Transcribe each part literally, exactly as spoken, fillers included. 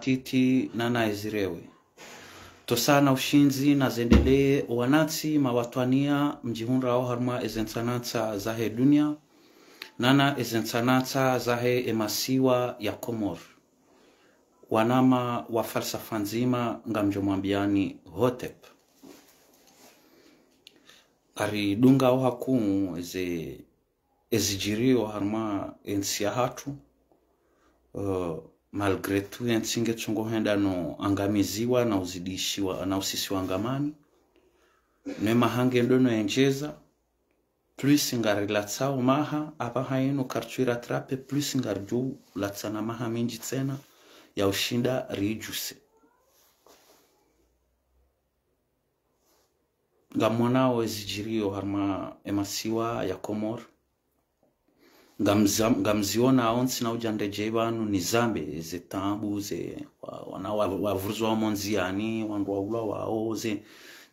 titi nana ezirewe. Tosa na ushindzi na zendelee wanantsi mawatwaniya mdjihundrao harumwa ezentsanantsa zahe duniya, nana ezentsanantsa zahe emasiwa ya Komori. Wanama wa falsafa ndzima ngamdjo mwambiyani hotep. Ngaridungao hakuu eze ezidjiriyo harumwa entsi yahatru, eh, malgré tout entsi ngetsungo hwenda no angamiziwa na uzidishiwa na usisiwa ngamani. Ne maha ngendo no endjeza, plus ngarilatsao maha, apvaha inu karitsu rattraper, plus ngaridjo latsana maha mindji tsena ya ushinda ridjuse. Ngamwonao ezidjiriyo harumwa emasiwa ya Komori. Ngamza-, ngamzionao ntsina udja ndedje pvanu nizambe ze taabu ze wa-, wana wa-, wavuruzwa omo ndziyani, wandru waulawao, ze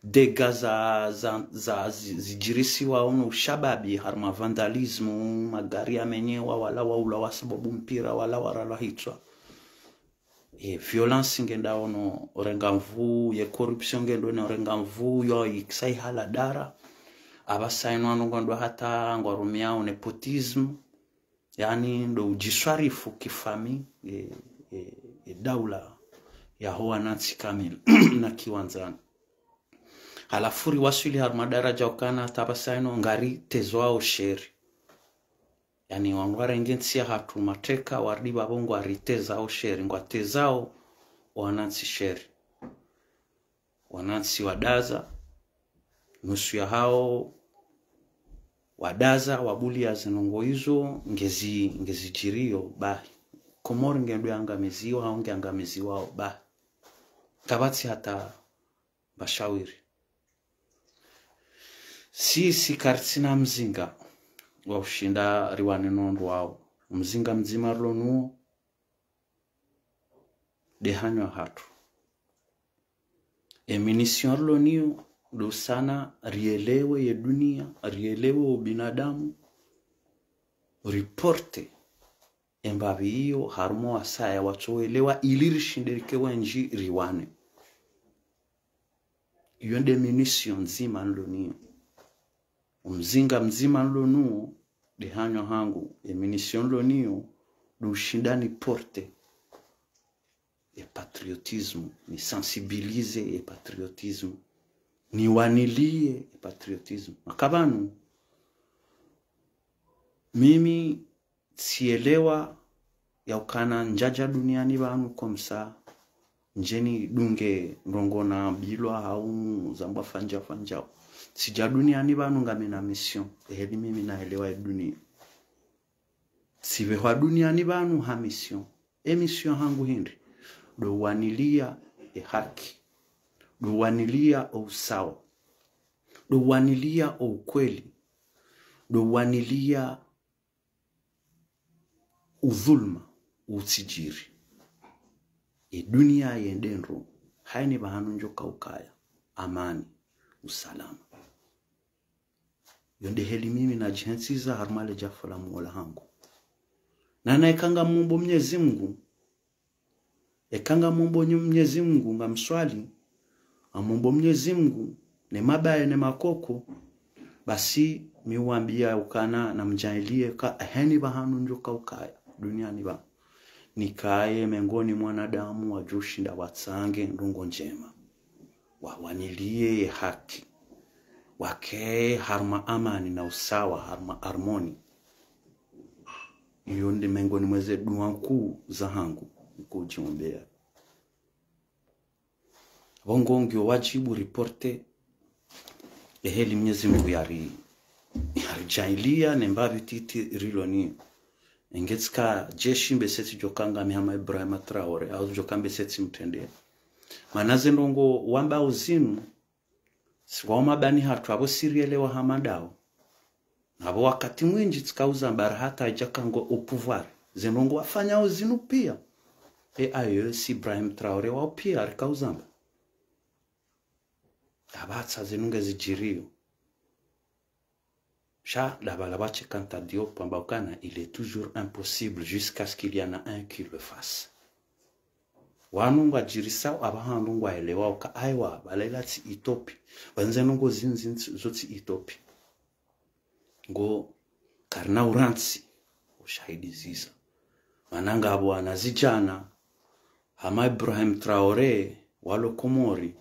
dégâts za, za, za zi-, zidjirisiwao no ushababi harumwa vandalisme, magari yamenyewa, wala waulawa sababu mpira, wala waralwa hitswa. E violence ngendao no urenga nvuu, ye corruption ngendo no urenga nvuu, yo ikisa ihala dara. Apvasa inu wanu ngwandro hata ngwarumiao nepotisme, yaani ndo udjiswarifu kifamille, e, e, e daula yaho wanantsi kamili na kiwandzani. Halafu riwaswili harumwa daradja ukana hata apvasa inu ngaritezwao sheri. Yaani wandru warenge entsi yahatru mateka, warudi pvapvo ngwaritezao sheri, ngwatezao wanantsi sheri. Wanantsi wadaza, nusu yahao wadaza, wabuliya zindrongo izo, ngezi, ngezidjiriyo, bahi. Komori ngendo yangamiziwa, hau ngeangamiziwao, bahi. Kapvatsi hata mbashawiri. Sisi karitsina mzinga wa ushinda riwane no wandru wao. Mzinga mdzima rilo nuwo, de hanyo hatru. E munition rilo niyo, do usana rielewe ye duniya, rielewe ubinadamu, riporte embapvi iyo harumwa wasaya watsoelewa ili rishinde rike wendji riwane. Iyo nde munition ndzima nilo niyo. Omzinga mdzima nilo nuwo, de hanyo hangu, e munition nilo niyo, do ushinda niporte e patriotisme, nisensibiliser e patriotisme, niwaniliye e patriotisme. Maka pvanu, mimi tsielewa ya ukana ndjadja duniani pvanu comme ça, ndje nidunge ndrongo nambilwa hau zambwa fanya fanya. Tsidja duniani pvanu ngamina mission, eheli mimi naelewa e duniya. Tsipvehwa duniani pvanu ha mission. E mission hangu hindri? Do uwaniliya e haki. Do uwaniliya o usawa. Do uwaniliya o ukweli. Do uwaniliya udhuluma utsidjiri. E duniya yende ndro, hayini pvahanu ndjo kaukaya amani, usalama. Yo nde heli mimi nadjihentsiza harumwa le djafu la Mola hangu. Na na eka ngamombo Mnyezi Mngu, eka ngamombo nyu-, Mnyezi Mngu ngamswali, ngamombo Mnyezi Mngu ne mabaye ne makoko, basi mi uwambiya ukana namdjaanliye ka hayini pvahanu ndjo kaukaya duniani pvanu, nikaye mengoni mwa wanadamu wadjo ushinda watsange ndrongo ndjema, wawaniliye ye haki, wakeye harumwa amani na usawa, harumwa harmonie. Iyo nde mengoni mwa ze dua nkuu zahangu, nkuu djiombeya. Pvo ngo ngiyo wadjibu riporte eheli Mnyezi Mngu yari, yaridjaanliya ne mbapvi titi rilo niyo. Engetsika jeshi mbese tsidjoka ngami hama Ibrahima Traoré, hau tsidjoka mbese tsimtrendea. Mana ze ndrongo wambao zinu, si wao mabani hatru apvo si rielewa hama ndawo. Apvo wakati mwindji tsika uzamba ra hata idjaka ngo au pouvoir, ze ndrongo wafanyao zinu piya. E ayo si Ibrahim Traoré wao piya rika uzamba. Apvatsa zinu ngezidjiriyo. Sha ndapvala pvache kanta Diop hamba ukana, il est toujours impossible jusqu'à ce qu'il y en a un qui le fasse. Wanu ngwadjirisao apvaha ndrongoo ngwaelewao ka aiwa, pvala ila tsi utopie. Pvanu ze ndrongoo zinu zinu tsi, zo tsi utopie. Ngo karina urantsi, ushahidi ziza. Mana ngapvo wana zidjana, hama Ibrahim Traoré, walo Komori,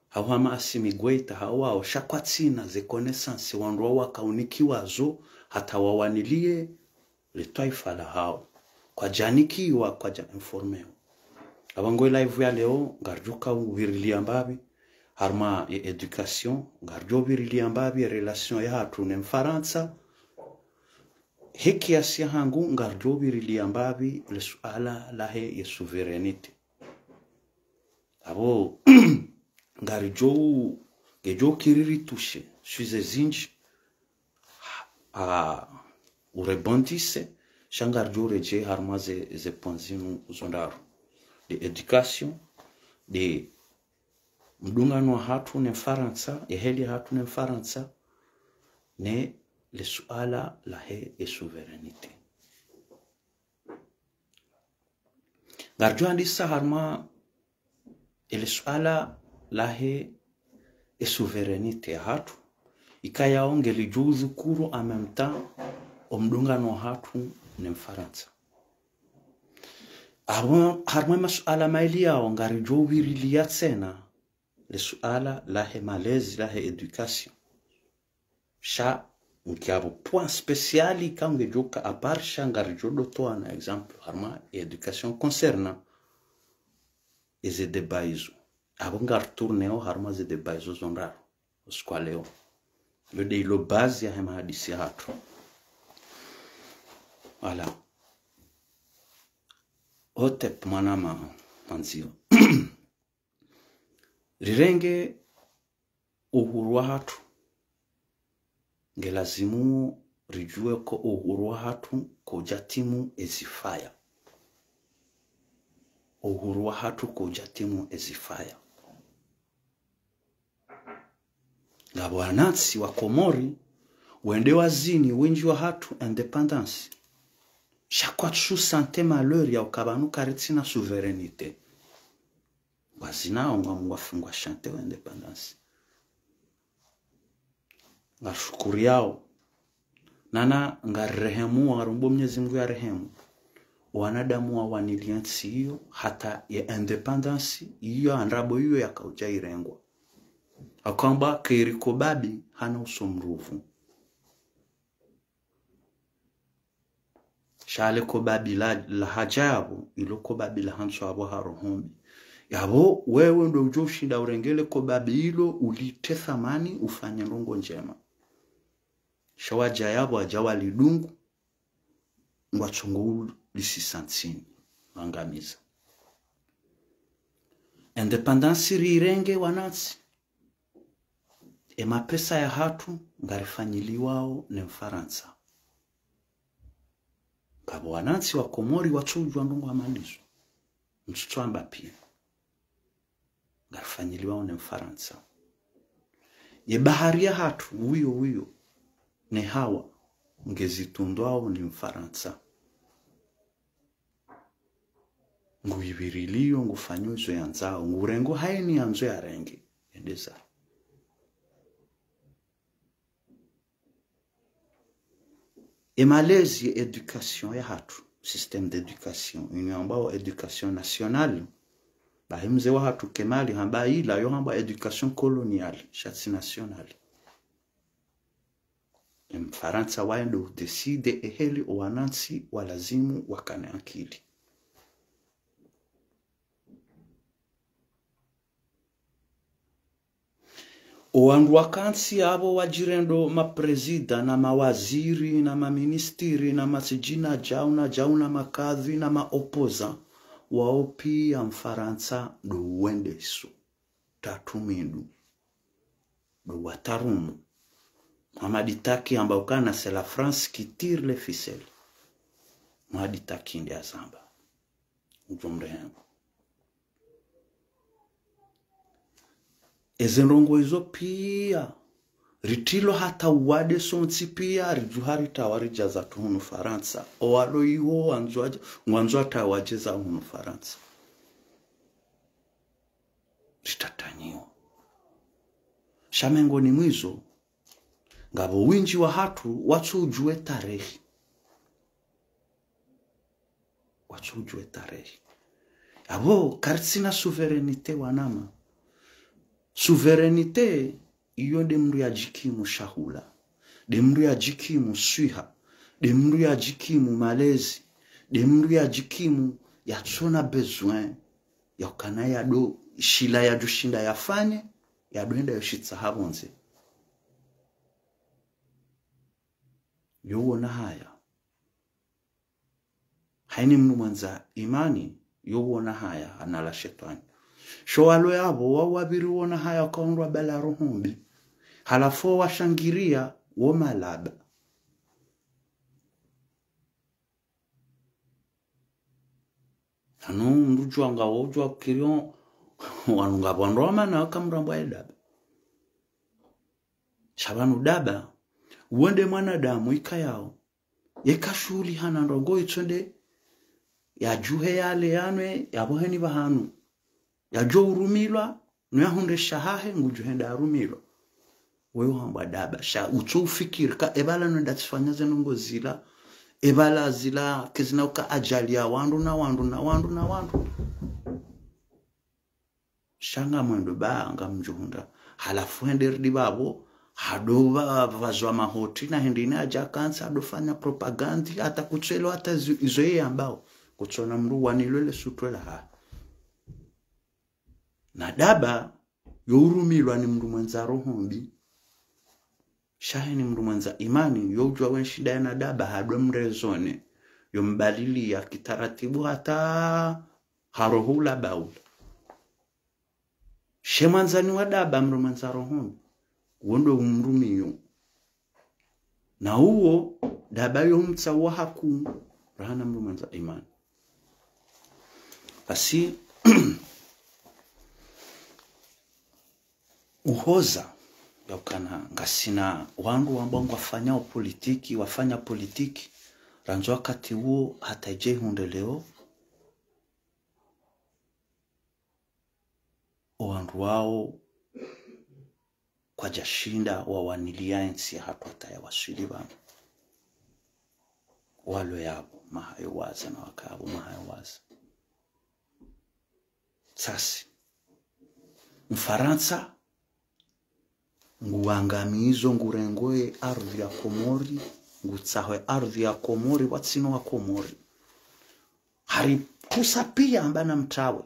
hau hama Assimi Goïta, hau wao, sha kwatsina ze connaissance, wandru wao wakaunikiwa zo, hata wawanilie, le twaifa lahao. Kwadjanikiwa, kwadja informewa. Apvo ngo live ya leo, ngaridjo ka uvirilia mbapvi, harumwa ye éducation, ngaridjo uvirilia mbapvi ye relation yahatru ne Mfarantsa. He kiasi yahangu, ngaridjo uvirilia mbapvi le suala lahe ye souveraineté. Apvo, ngaridjo, ngedjo kiri ritushe, sujet zindji, a, urebondise, sha ngaridjo uredjei harumwa ze, ze points zinu zo ndraru. Nde éducation, nde mdungano wahatru ne Mfarantsa, ye heli yahatru ne Mfarantsa, ne le suala lahe ye souveraineté. Ngaridjo andisa harumwa ele suala lahe ye souveraineté yahatru, ikayao ngelidjo udhukuru en même temps o mdungano wahatru ne Mfarantsa. Apvo harumwa ye masuala mayili yao ngaridjo uvirilia tsena le suala lahe malezi, lahe éducation. Sha, ngiapvo point spécial, ka ngedjo ka à part, sha ngaridjo dotoa na exemple, harumwa éducation concernant eze débat izo. Apvo ngaritourneo harumwa ze débat izo zo ndraru, usiku wa leo. Yo nde ilo base yahe mahadisi yahatru. Voilà. Hotep mwana ma, mandzio. Rirenge uhuru wahatru, ngelazimu ridjuwe ko uhuru wahatru kaudjatimu ezifaya. Uhuru wahatru kaudjatimu ezifaya. Ngapvo wanantsi wa Komori, wende wazini wendji wahatru indépendance. Sha kwatsu sentir malheur ya uka pvanu karitsina souveraineté. Wazinao ngwa, ngwa, ngwa sentir indépendance. Ngashukuriyao. Nana ngarirehemu, ngarombo Mwenyezi Mungu yarehemu wanadamu wawanilia ntsi iyo, hata ye indépendance iyo, andrabo iyo yakaudja irengwa. Akamba keri kobabi hana uso mruvu. Sha le kobabi la, lahadja yapvo, ilo kobabi lahantswa apvo ha roho mbi. Yapvo, wewe ndo udjo ushinda urenge le kobabi ilo, ulitre thamani, ufanye ndrongoo ndjema. Sha wadja yapvo, wadja walidungu, ngwatsongo ulisisa ntsini, wangamiza. Indépendance rirenge wanantsi. E mapesa yahatru ngarifanyiliwao ne Mfarantsa. Ngapvo wanantsi wa Komori watsudjuwa ndrongoo hama ndizo. Mtsutsuamba piya. Ngarifanyiliwao ne Mfarantsa. Ye bahari yahatru, wiyo, wiyo, ne hawa, ngezitundwao ni Mfarantsa. Nguiviriliyo, ngufanyo izo yandzao, ngurengo hayini yandzo yarenge, yende zahe. E malezi, éducation yahatru, système d'éducation, inu yambwao éducation nationale, bahi mze wahatru Kemali hamba ila, yo hamba éducation coloniale, sha tsi nationale. E Mfarantsa waye ndo udécide eheli owanantsi walazimu wakane akili. Owandru wakantsi apvo wadjirendo maprésident na mawaziri na maministri na matsidjina djau na djau na makadhi na maopposant, wao piya Mfarantsa ndo uwendeso. Tatu mindu. Ndo watarumu. Mohamed Taki hamba ukana c'est la France qui tire les ficelles. Mohamed Taki nde azamba. Udjo mrehemu. Eze ndrongoo izo piya, ritrilo hata uwade sontsi piya, ridjuha ritawa ridja zatru hunu Farantsa. Owalo iho wandzwa, ngwandzwa tawa dje za hunu Farantsa. shitatanyiwa. Sha mengoni mwa izo, ngapvo wendji wahatru watsu udjuwa tarehi. Watsu udjuwa tarehi. Apvo karitsina souveraineté wanama. Souveraineté iyo nde mndru yadjikimu shahula, nde mndru yadjikimu swiha, nde mndru yadjikimu malezi, nde mndru yadjikimu yatsona besoin ya ukana yado shila yadjoshinda yafanye, yado enda yoshitsaha pvondze. Yo uona haya. Haina mndru mwendza imani, yo uona haya, hanala shetwani. Sho walo yapvo, wao wapviri uona haya wakaundrwa bala roho mbi. Halafu washangiria wo malaba. Hanu mndru djuwa nga wo djuwa kiriyo, wanu ngapvo wandru wamana waka mndru ambwa ye daba. Sha pvanu daba, uwo nde mwanadamu ikayao. Yeka shuhuli hana ndrongo itsonde, yadjuhe yale yanwe, yapvo heni pvahanu. Yadjo urumilwa, no yahundre shahahe, ngudjo henda arumilwa. Wewe hambwa daba, sha utso ufikiri ka, ebala no nda tsifanya ze ndrongo zila, ebala zila, kezina uka ajali ya wandru na wandru na wandru na wandru. Sha ngamwendo ba, ngamdjo hundra. Halafu hende ridi pvapvo, hado pva-, pvazwa mahotri na hende ine adja kantsi, hado fanya propagandi, hata kutswelo, hata izo, izo ye yambao. Kutsona mndru wanilwele sutwela ha. Na daba, yo urumilwa ni mndru mwendza roho mbi. Sha heni mndru mwendza imani, yo udjuwa wenshi ndaye na daba, hado mrezone. Yo mbalilia kitaratibu hata haroho ula baula. She mwandzani wa daba mndru mwendza roho mbi. Wo ndo umrumiyo. Na uwo, daba yo umtsa wa haku, rahana mndru mwendza imani. Basi, uhoza, ya ukana, ngasina, wandru wambwa ngwafanyao politiki, wafanya politiki, randzi wakati uwo, hata idje ihundre leo, owandru wao kwadjashinda wawanilia entsi yahatru hata yawaswili pvanu. Walo yapvo, mahayo waza na waka yapvo, mahayo waza. Sasi, Mfarantsa, nguangamizo, ngurengo ye ardhi ya Komori, ngutsaho ye ardhi ya Komori, watsino wa Komori. Hari kusa pia amba na mtrawe.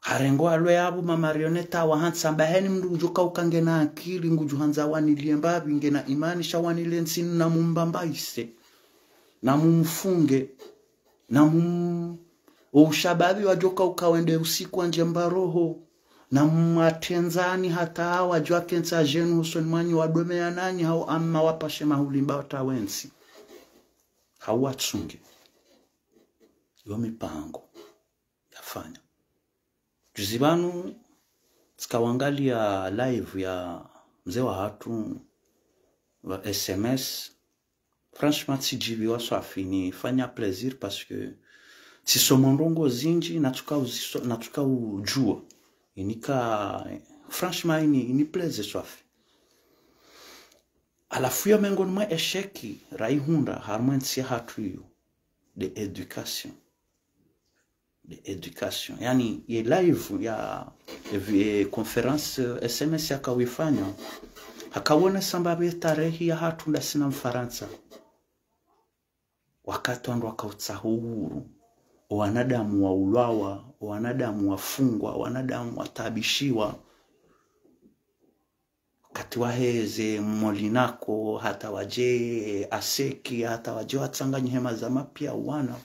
Harengo alwe yapvo mamarioneta wa hantsi amba heni mndru ngudjo kauka ngena akili, ngudjo handza wanilie mbapvi, ngena imani sha wanilie ntsi na mumbambaise, na mumfunge, na mum-, o ushababi wadjo kauka wende usiku wandje mba roho, na mwatrenzani hata wadjo akentsi adjenu hosoni mwanyu wadome ya nanyi hau amma wapashe mahulimba wata wentsi. Hau watsunge. Yo mipango yafanya. Juzi pvanu, tsika wangalia live ya mze wahatru wa S M S. Franchement, tsidjiviwa swafi, inifanya plaisir parce que tsisomo ndrongo zindji, natsuka uziso-, natsuka udjuwa. Inika, franchement, ini, ini plaisir swafi. Halafu yo mengoni mwa échec, raihundra, harumwa entsi yahatru iyo, de éducation. De éducation. Yaani, ye live ya, ye vi-, ye conférence, eh, S M S yakawifanya, hakawonesa mbapvi tarehi yahatru ndasi na Mfarantsa. Wakati wandru wakautsaha uhuru, owanadamu waulwawa, owanadamu wafungwa, owanadamu wataabishiwa. Wakati waheze Molinako, hata wadje Aseki, hata wadje watsanganyihe mazama pia wana.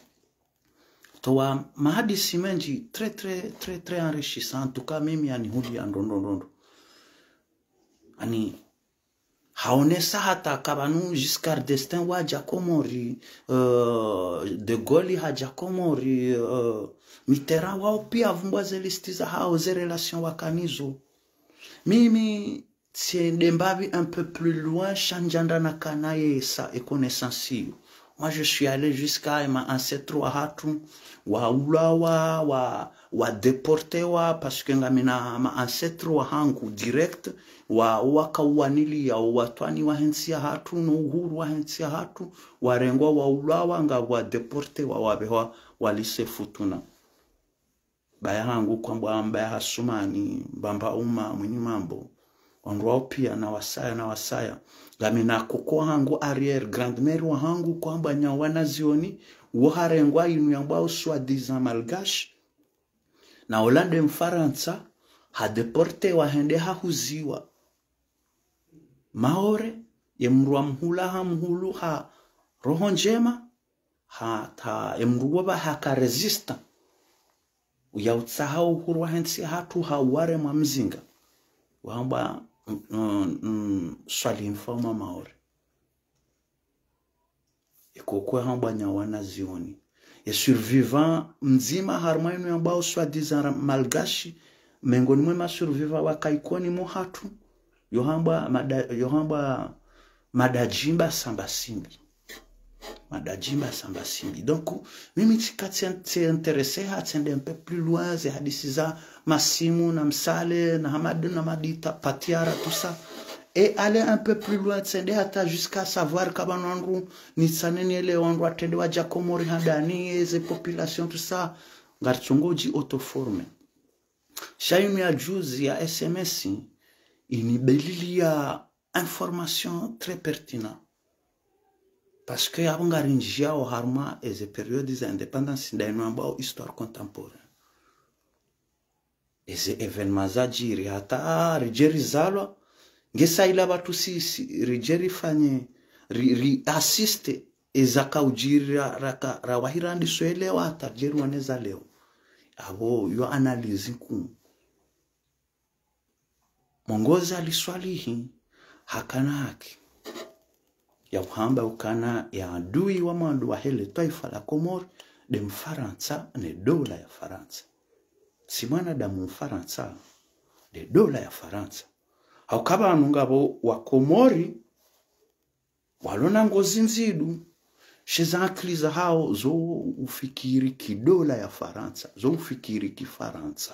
Towa mahadisi mendji, très, très, très, très enrichissant. En tout cas, mimi yani huli ya ndrongo ndrongo. Ani, haonesa hata ka pvanu Giscard d'Estaing wadja Komori, euh, De Gaulle hadja Komori, euh, Mitterrand wao pia vumbwa ze liste zahao, ze relation wakanazo. Mimi, tsiende mbapvi un peu plus loin, sha ndjandra nakana yesa ye connaissance iyo. Moi, je suis allé jusqu'à ma ancêtre wahatru, waulawa, wa, wa déportewa, parce que ngamina ma ancêtre wahangu direct, wa, wakauwanilia, watwani wahe ntsi yahatru, no uhuru wahe ntsi yahatru, warengwa waulawa, ngapvo wa déportewa, wapvehwa, wa lycée Futuna. Baya hangu kwambwa mbaya Hasumani, Mbamba Uma, Mwinyi Mambo. Wandru wao pia na wasaya, na wasaya. Ngamina koko hangu arrière grand-mère wahangu kwambwa Nyawana Zioni, wo harengwa inu yambwao soi-disant malgache. Na ola nde Mfarantsa, ha déportewa hende hahuziwa Maore, ye mdru wa mhula ha mhulu ha roho ndjema, ha, ha, ye mdru wo pvaha haka résistant. Uya utsaha uhuru wahe ntsi yahatru ha uware mwa mzinga. Wahambwa, mm, mm, mm, Swalihi Mfaume Maore. Eko kwe hambwa Nyawana Zioni. Ye survivant mdzima harumwa inu yambwao soi-disant malgache, mengoni mwe ma survivant waka Ikoni mwahatru, yo hambwa mada, yo hambwa Madadjimba Samba Simbi. Madadjimba Samba Simbi. Donc, mimi tsika tsi, tsi intéressé ha, tsende un peu plus loin, ze hadisi za Masimu, na Msale, na Hamadu, na Madita, Patiara, tout ça. Et aller un peu plus loin, tsende hata jusqu'à savoir kaba nandru, nitsane nielewe wandru watrende wadja Komori handani, et ze population, tout ça. Ngaritsongo dji auto-former. Sha inu ya juzi ya S M S, inibelilia information très pertinent. Parce que apvo ngarindjiao harumwa eze période za indépendance nda inu yambwao histoire contemporaine. Eze événement zadjiri hata ridje rizalwa, nge sa ila pvatsu si, si, ridje rifanye, ri, ri assiste, eza kaudjiri ra, raka, rawahira ndiso elewa hata ridje riwone za leo. Apvo yo analyse nkuu. Mwongozi Ali Swalihi hakana haki ya uhamba ukana ye adui wa mwando wahe le twaifa la Komori nde Mfarantsa ne dola ya Farantsa. Si mwanadamu Mfarantsa, nde dola ya Farantsa. Hauka pvanu ngapvo wa Komori walo na ngozi ndzidu, she ze akili zahao zo ufikiri ki dola ya Farantsa, zo ufikiri ki Farantsa.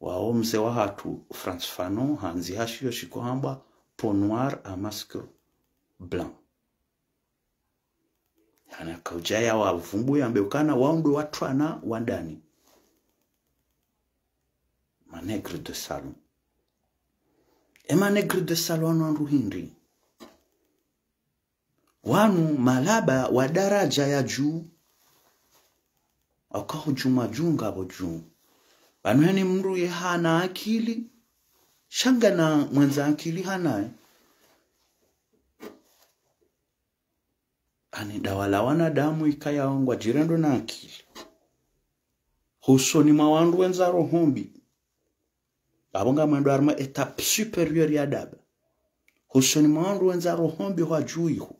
Wao mze wahatru Frantz Fanon, handzi hashiyo shiko hambwa peau noire à masque blanc. Yaani kaudja ya wavumbu yambe ukana wao ndo watrwana wandani. Ma nègre de salon. E ma nègre de salon wanu wandru hindri. Wanu malaba wa daraja ya juu. Waka hudjuma juu ngapvo juu. Pvanu heni mdru ye hana akili, sha ngena mwendza akili hanaye. Ani dawala wanadamu ikaya ngwadjirendo na akili. Hosoni mwa wandru wendza roho mbi. Apvo ngamwendo harumwa étape supérieure ya daba. Hosoni mwa wandru wendza roho mbi hwa juu iho.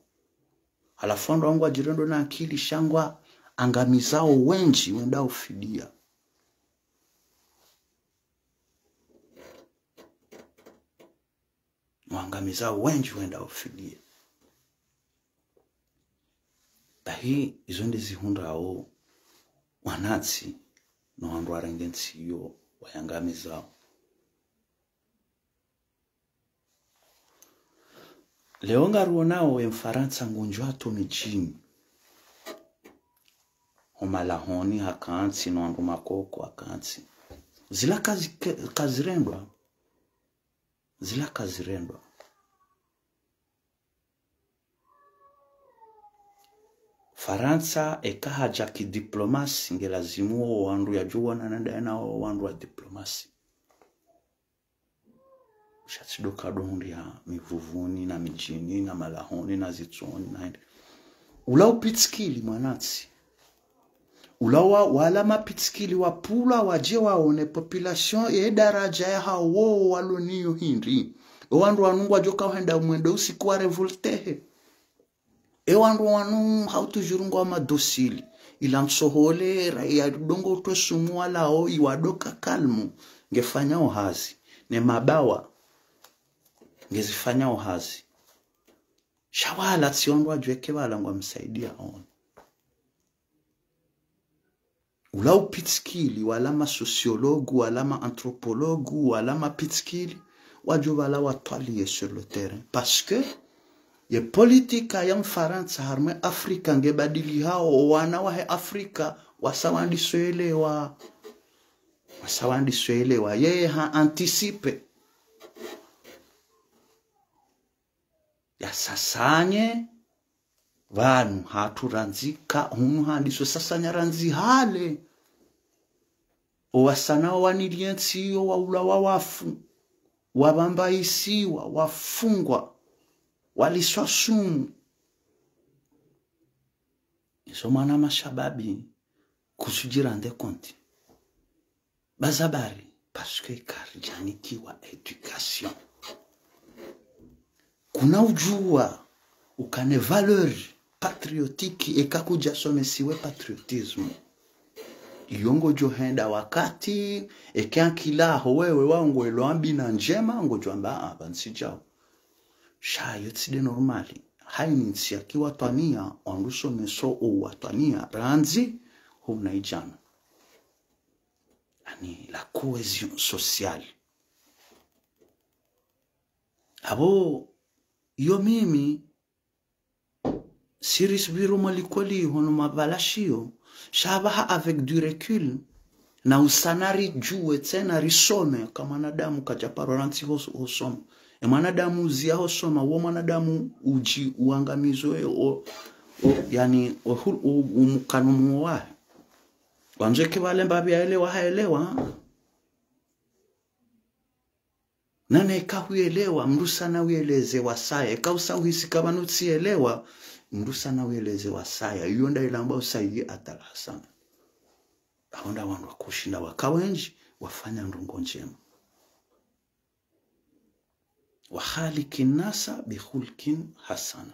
Halafu wandru ngwadjirendo na akili sha ngwaangamizao wendji wenda ufidia. Ngwaangamizao wendji wenda ufidia. Bahi izo nde zihundrao wanantsi no wandru warenge ntsi iyo wayangamizao. Leo ngarionao ye Mfarantsa ngundjo hata midjini. Ho malahoni hakantsi, no wandru makoko hakantsi. Zila kazi, ke, kazirendwa. Zila kazirendwa. Farantsa eka hadja kidiplomasi, nge lazimu wo wandru yadjo wonana ndaye na wo wandru wa diplomasi. Sha tsi ndo kado hundri ya mivuvuni, na midjini, na malahoni, na zitsoni, na hende. Ula upitsikili mwanantsi. Ula wa, wala mapitsikili wapvula wadje waone population ye daraja yahao wo walo nayo hindri. E wandru wanu ngwadjo ka uhenda mwendo usiku wa révolté he. E wandru wanu hau toujours ngwao madocile. Ila ntsohole, ra, ya dongo utwe sumu walao, iwadoka calme. Ngefanyao hazi. Ne mabawa. Ngezifanyao hazi. Sha wala tsi wandru wadjuwe ke wala ngwamsaidia ono. Ula upitsikili, wala ma sociologue, wala ma anthropologue, wala mapitsikili, wadjo wala watwaliye sur le terrain. Parce que ye politika ya Mfarantsa harumwa Afrika nge badilihao, o wana wahe Afrika wasa wandiso elewa. Wasa wandiso elewa. Yeye ha anticipe. Ya sasanye, pvanu hatru randzi ka, hunu handiso sasanya randzi hale. O wasaya waniliye ntsi iyo, waulawa wafu, wabambaisiwa, wafungwa, waliswa sumu. Izo mwana mashababi, kutsudjira nde konti. Ba za bari, parce que karidjanikiwa éducation. Kuna udjuwa ukane valeur patriotique eka kudjasomesiwe patriotisme. Iyo ngodjo henda wakati, eke ankili yaho wewe wangwelewa mbi na ndjema, ngodjo amba, ah, pvanu tsidjao. Sha iyo tsi nde normal. Haini ntsi ya kiwatwaniya, wandru usomeso uwatwaniya, randzi, huna idjana. Ani la cohésion sociale. Apvo, iyo mimi, si risubiri mwa likoli hono mapvalashiyo, sha pvaha avec du recul, na usa naridjuwe tsena risome, ka mwanadamu kadja paro rantsi hos-, hosoma. E mwanadamu uziya hosoma, uwo mwanadamu udji uangamizo e o, o, yani, o, hu-, o, umukano muo wahe. Wandzo eke pvale mbapvi yaelewa, haelewa. Nane eka huyelewa, mdru usa na uyeleze wasaya. Eka usa uhisi ka pvanu tsielewa, mdru usa na uyeleze wasaya. Iyo nda ilamba usaidie hata la hasana. Apvo nda wandru wakushinda waka wendji, wafanya ndrongo ndjema. وخالق الناس بخلق حسن.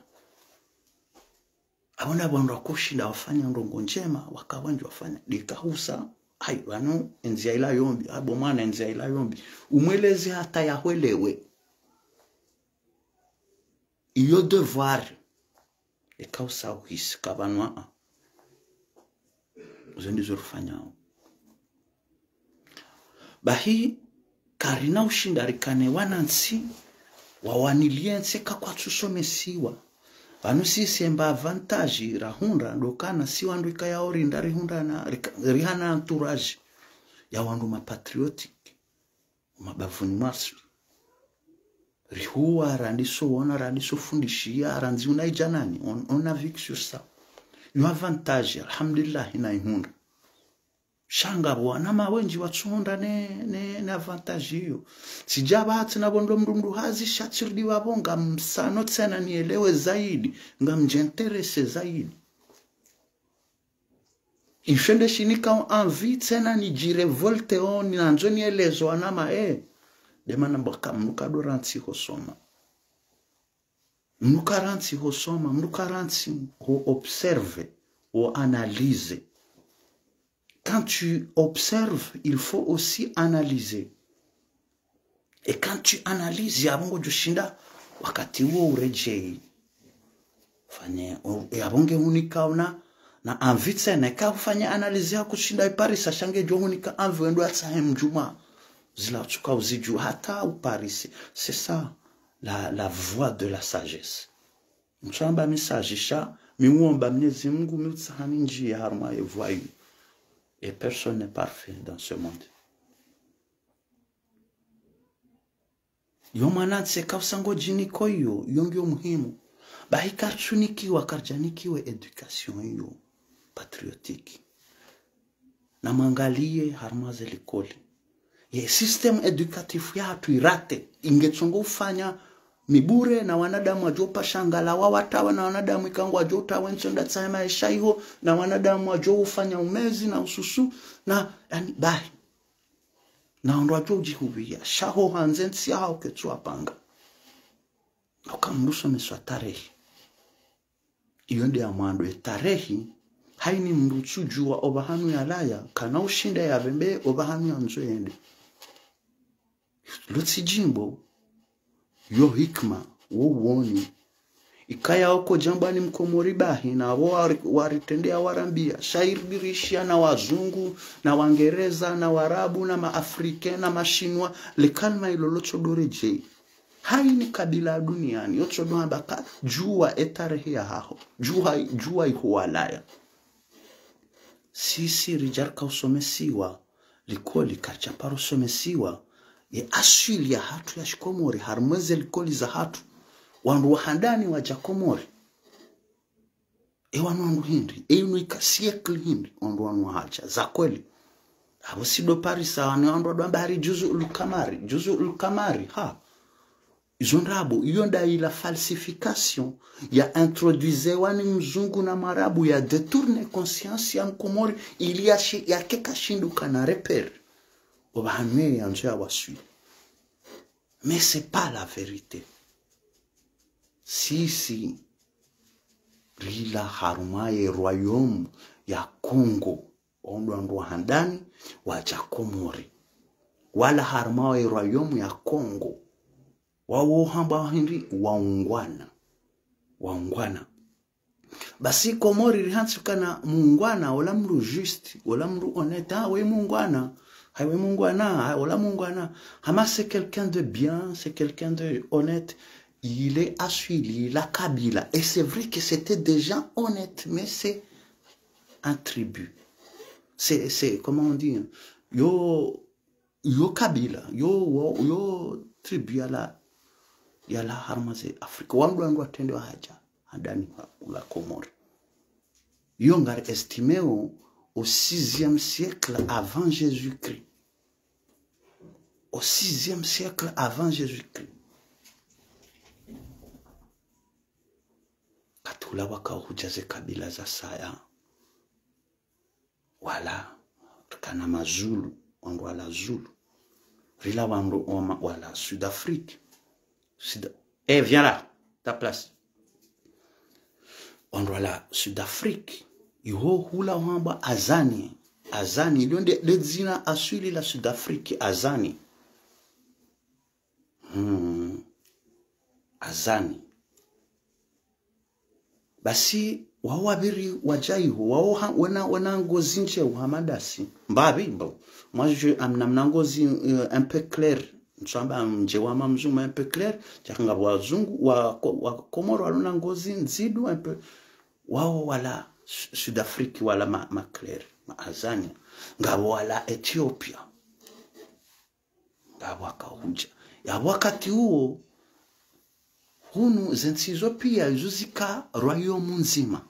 Apvo nda wandru wakushinda wafanya ndrongo ndjema, waka wendji wafanya. Ndika husa, hayi, pvanu, endziya ila yombi, apvo mwana endziya ila yombi. Umweleze hata yahwelewe. Iyo devoir. Eka usa uhisi ka pvanu, ah, ah. Izo ndizo rifanyao. Bahi, karina ushinda rikane wanantsi, wawaniliye ntsi eka kwatsusomesiwa. Pvanu sisi emba avantage rahundra, ndo kana si wandru ikayao rinda rihundra na, rika-, rihana entourage ya wandru mapatriotique. Mabavuni maswi. Rihuwa, randiso wona, randiso fundishiya, randzi una idjanani, on, on navigue sur ça. Yo avantage, alhamdulillah, naihundra. Sha ngapvo wana mawendji watsuhundra ne, ne, ne avantage iyo. Tsidja pvatsi na pvo ndo mdru mdru hazi sha tsirudi pvapvo ngamsano tsena nielewe zaidi, ngamdjiintéresse zaidi. Isho nde shinika envie tsena nidjirévolté o, nandzo nieleze wana ma, eh. Nde mana mbaka mnuka ndo rantsi hosoma. Mnuka rantsi hosoma, mnuka rantsi ho observe, ho analyse. Quand tu observes, il faut aussi analyser. Et quand tu analyses, yapvo ngodjoshinda wakati uwo uredjeyi. Fanye, o, yapvo nge hunika una, na envie tsena, eka ufanye analyse ya kushinda iparisa, sha ngedjo hunika envie wendo watsahe mdjuma. Zila utsuka uzidjuwa hata uparise. C'est ça la, la voie de la sagesse. Mtsamba mi sage sha, mi uomba Mnyezi Mungu, mi utsahani ndjiya harumwa ye voie iyo. Et personne n'est parfait dans ce monde. Yo mwanantsi eka usa ngodjiniko iyo, iyo ngiyo muhimu. Bahi kartsunikiwa, kardjanikiwe éducation iyo, patriotique. Namwangaliye harumwa ze likoli. Ye système éducatif yahatru iraté, ingetsongo ufanya mibure na wanadamu wadjo upasha ngalawa watawe na wanadamu ikao ngwadjo utawe ntsonda tsahe maesha iho, na wanadamu wadjo ufanya umezi na ususu, na, yani, bahi. Na wandru wadjo udjihupviya, sha ho handze ntsi yaho ketsu wapanga. Uka mdru usomeswa tarehi. Iyo nde ya mwando ye tarehi, haini mdru utsudjuwa opvahanu yalawa, kana ushinda yapvembe opvahanu yandzo yende. Lo tsi djimbo, yo hikima, wo uwoni, Ikaya oko djambwa ni mkomori bahi, na wo wari-, waritrendea warambia. Sha iri dirishia na wazungu, na wangereza, na warabu, na maafricain, na mashinwa, le kalima ilo lotsodo redjei. Haini kabila duniani, yotsodo hamba ka, djuwa etarehi yahaho, djuwa, djuwa iho walaya. Sisi ridja rika usomesiwa, likoli karitsa paro usomesiwa, ye aswili yahatru ya shikomori, harimwa ze likoli zahatru, wandru wa handani wadja Komori. E wanu wandru hindri, e inu ika siècle hindri, wandru wanu wahadja, za kweli. Apvo sido parisa, wanu wandru wadwamba hari juzu ulkamari, juzu ulkamari, ha. Izo ndrabo, iyo nda ila falsification ya introduisewa ni mzungu na mwarabu ya détourner conscience ya mkomori ili ya shi-, ya keka shindu kana repère. Oba hanwe ya nzo ya waswi. Mais c'est pas la vérité. Sisi, rila harumwa ye royaume ya Congo, ondro wandru wa handani, wadja Komori. Wala harumwa ye royaume ya Congo. Wawo hamba hindri waungwana. Waungwana. Basi Komori rihantsi kana muungwana, ola mndru juste, ola mndru honnête, ah, we muungwana, ha, we muungwana, ha, ola muungwana. Hama c'est quelqu'un de bien, c'est quelqu'un de honnête. Il est aswili, il a kabila. Et c'est vrai que c'était des gens honnêtes, mais c'est un tribu. C'est, c'est, comment on dit, yo, yo kabila, yo, wo-, yo tribu yala, yala harumwa ze Afrique. Wandru wandru watrende wahadja, handani wa, ula Komori. Yo ngari estimeo au sixième siècle avant Jésus-Christ. Au sixième siècle avant Jésus-Christ. Katula waka hudja ze kabila za saya. Wala, rikana mazulu, wandru wala zulu. Rila wandru oma, wala Sud-Afrique. Sud, eh, viens là, ta place. Wandru wala Sud-Afrique. Iho hula hamba Azani. Azani, ilo nde, nde dzina aswili la Sud-Afrique, Azani. Hmm. Azani. Basi, wawo wapviri wadja iho, wawo ha-, wena, wena ngozi ndjeu hama dasi. Mbapvi, mbo. Moi, je, am-, namna ngozi, euh, un peu clair. Ntsamba ndjeu hama mzungu, un peu clair. Djaka ngapvo wazungu, wa, ko-, wa Komoro walona ngozi ndzidu, un peu. Wawo wala Su-, Sud-Afrique, wala ma, ma clair, ma Azania. Ngapvo wala Ethiopia. Ngapvo waka hudja. Ya wakati uwo, hunu ze ntsi izo pia, izo zika royaume ndzima.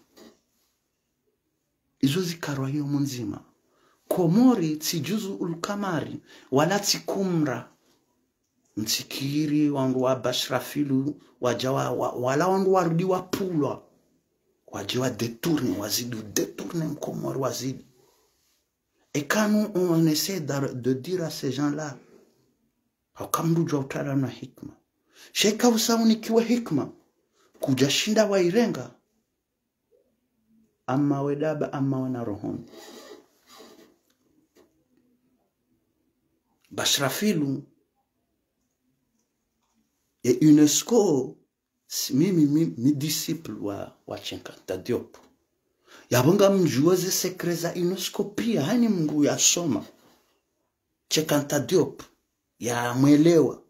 Izo zika royaume ndzima. Komori tsi juzu ulkamari, wala tsi kumra. Mtsikiri wandru wa Bashrafilu, wadja wa, wa, wala wandru warudi wapvulwa. Wadje wa détourner, wazidi u détourner Mkomori wazidi. Et quand nous, on essaie de, de dire à ces gens-là, hauka mndru djwa utrara na hikma. Sha eka usa unikiwe hikma, kudja shinda wairenga, ama we daba, ama wana rohoni. Bashrafilu, ye UNESCO, si, mi, mi, mi, mi disciple wa, wa Cheikh Anta Diop. Yapvo ngamdjuo ze secret za UNESCO pia, haini mndru yasoma. Cheikh Anta Diop, yamwelewa.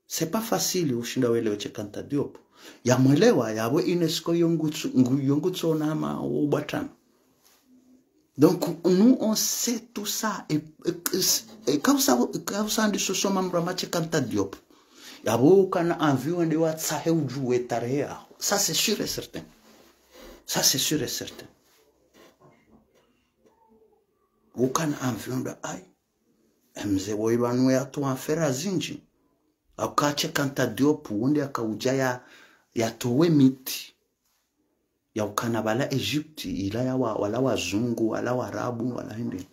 C'est pas facile ushinda welewe Cheikh Anta Diop. Yamwelewa, yapvo UNESCO yo ngutsu, ngu-, yo ngutsu ona hama wo bwatana. Donc, nous, on sait tout ça. Et, et, et, et quand ça, quand ça, on dit, ce sont membres ma Cheikh Anta Diop. Yapvo ukana envie wende watsahe udjuwe tarehi yaho. Ça, c'est sûr et certain. Ça, c'est sûr et certain. Ukana envie wende, ayi. Emze woyi pvanu yatowa affaire zindji. Hauka Cheikh Anta Diop, wonde yakaudja ya, yatowe miti. Ya ukana pvala Egypte, ila ya wa, wala wazungu, wala warabu, wala hindri.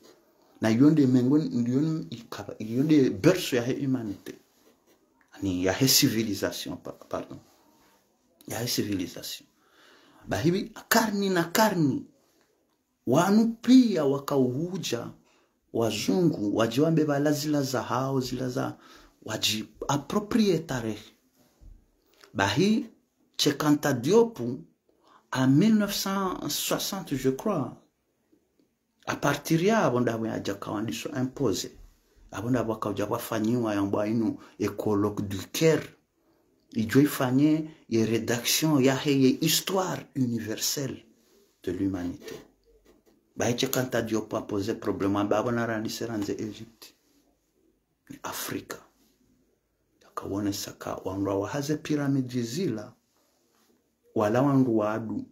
Na iyo nde mengo, iyo n-, ikaba, iyo nde berceau yahe humanité. Ani yahe civilisation, pa-, pardon. Yahe civilisation. Bahi pvi, karni na karni. Wanu pia waka uhudja, wazungu, wadje wambe pvala zila zahao, zila za, wadji approprier tarehi. Bahi, Cheikh Anta Diop, en mille neuf cent soixante, je crois, à partir ya apvo ndapvo yadja kawandiso imposer. Apvo ndapvo wakaudja wafanyiwa yambwa inu e colloque du Caire. Idjo ifanye ye rédaction yahe ye histoire universelle de l'humanité. Bahi Cheikh Anta Diop a poser problème amba apvo narandise randze Égypte. Ni Afrika. Yakawonesa ka wandru wahaze pyramide zila, wala wandru wadu.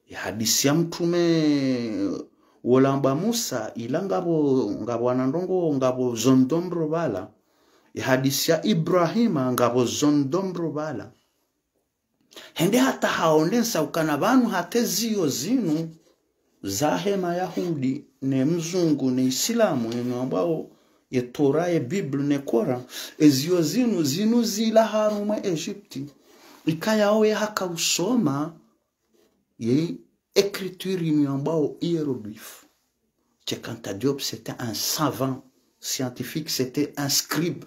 Ye hadisi ya mtrume wola amba Musa, ila ngapvo, ngapvo wanandrongo, ngapvo zondomro pvala. Ye hadisi ya Ibrahima, ngapvo zondomro pvala. Hende hata haonesa ukana pvanu hata ziyo zinu, zahe Mayahudi, ne mzungu, ne Isilamu, inu ambwao ye Torah, ye Bible, ne Coran, eziyo zinu, zinu zila harumwa Égypte. Ikayao ye hakausoma, ye écriture inu yambwao hiéroglyphe. Cheikh Anta Diop, c'était un savant scientifique, c'était un scribe.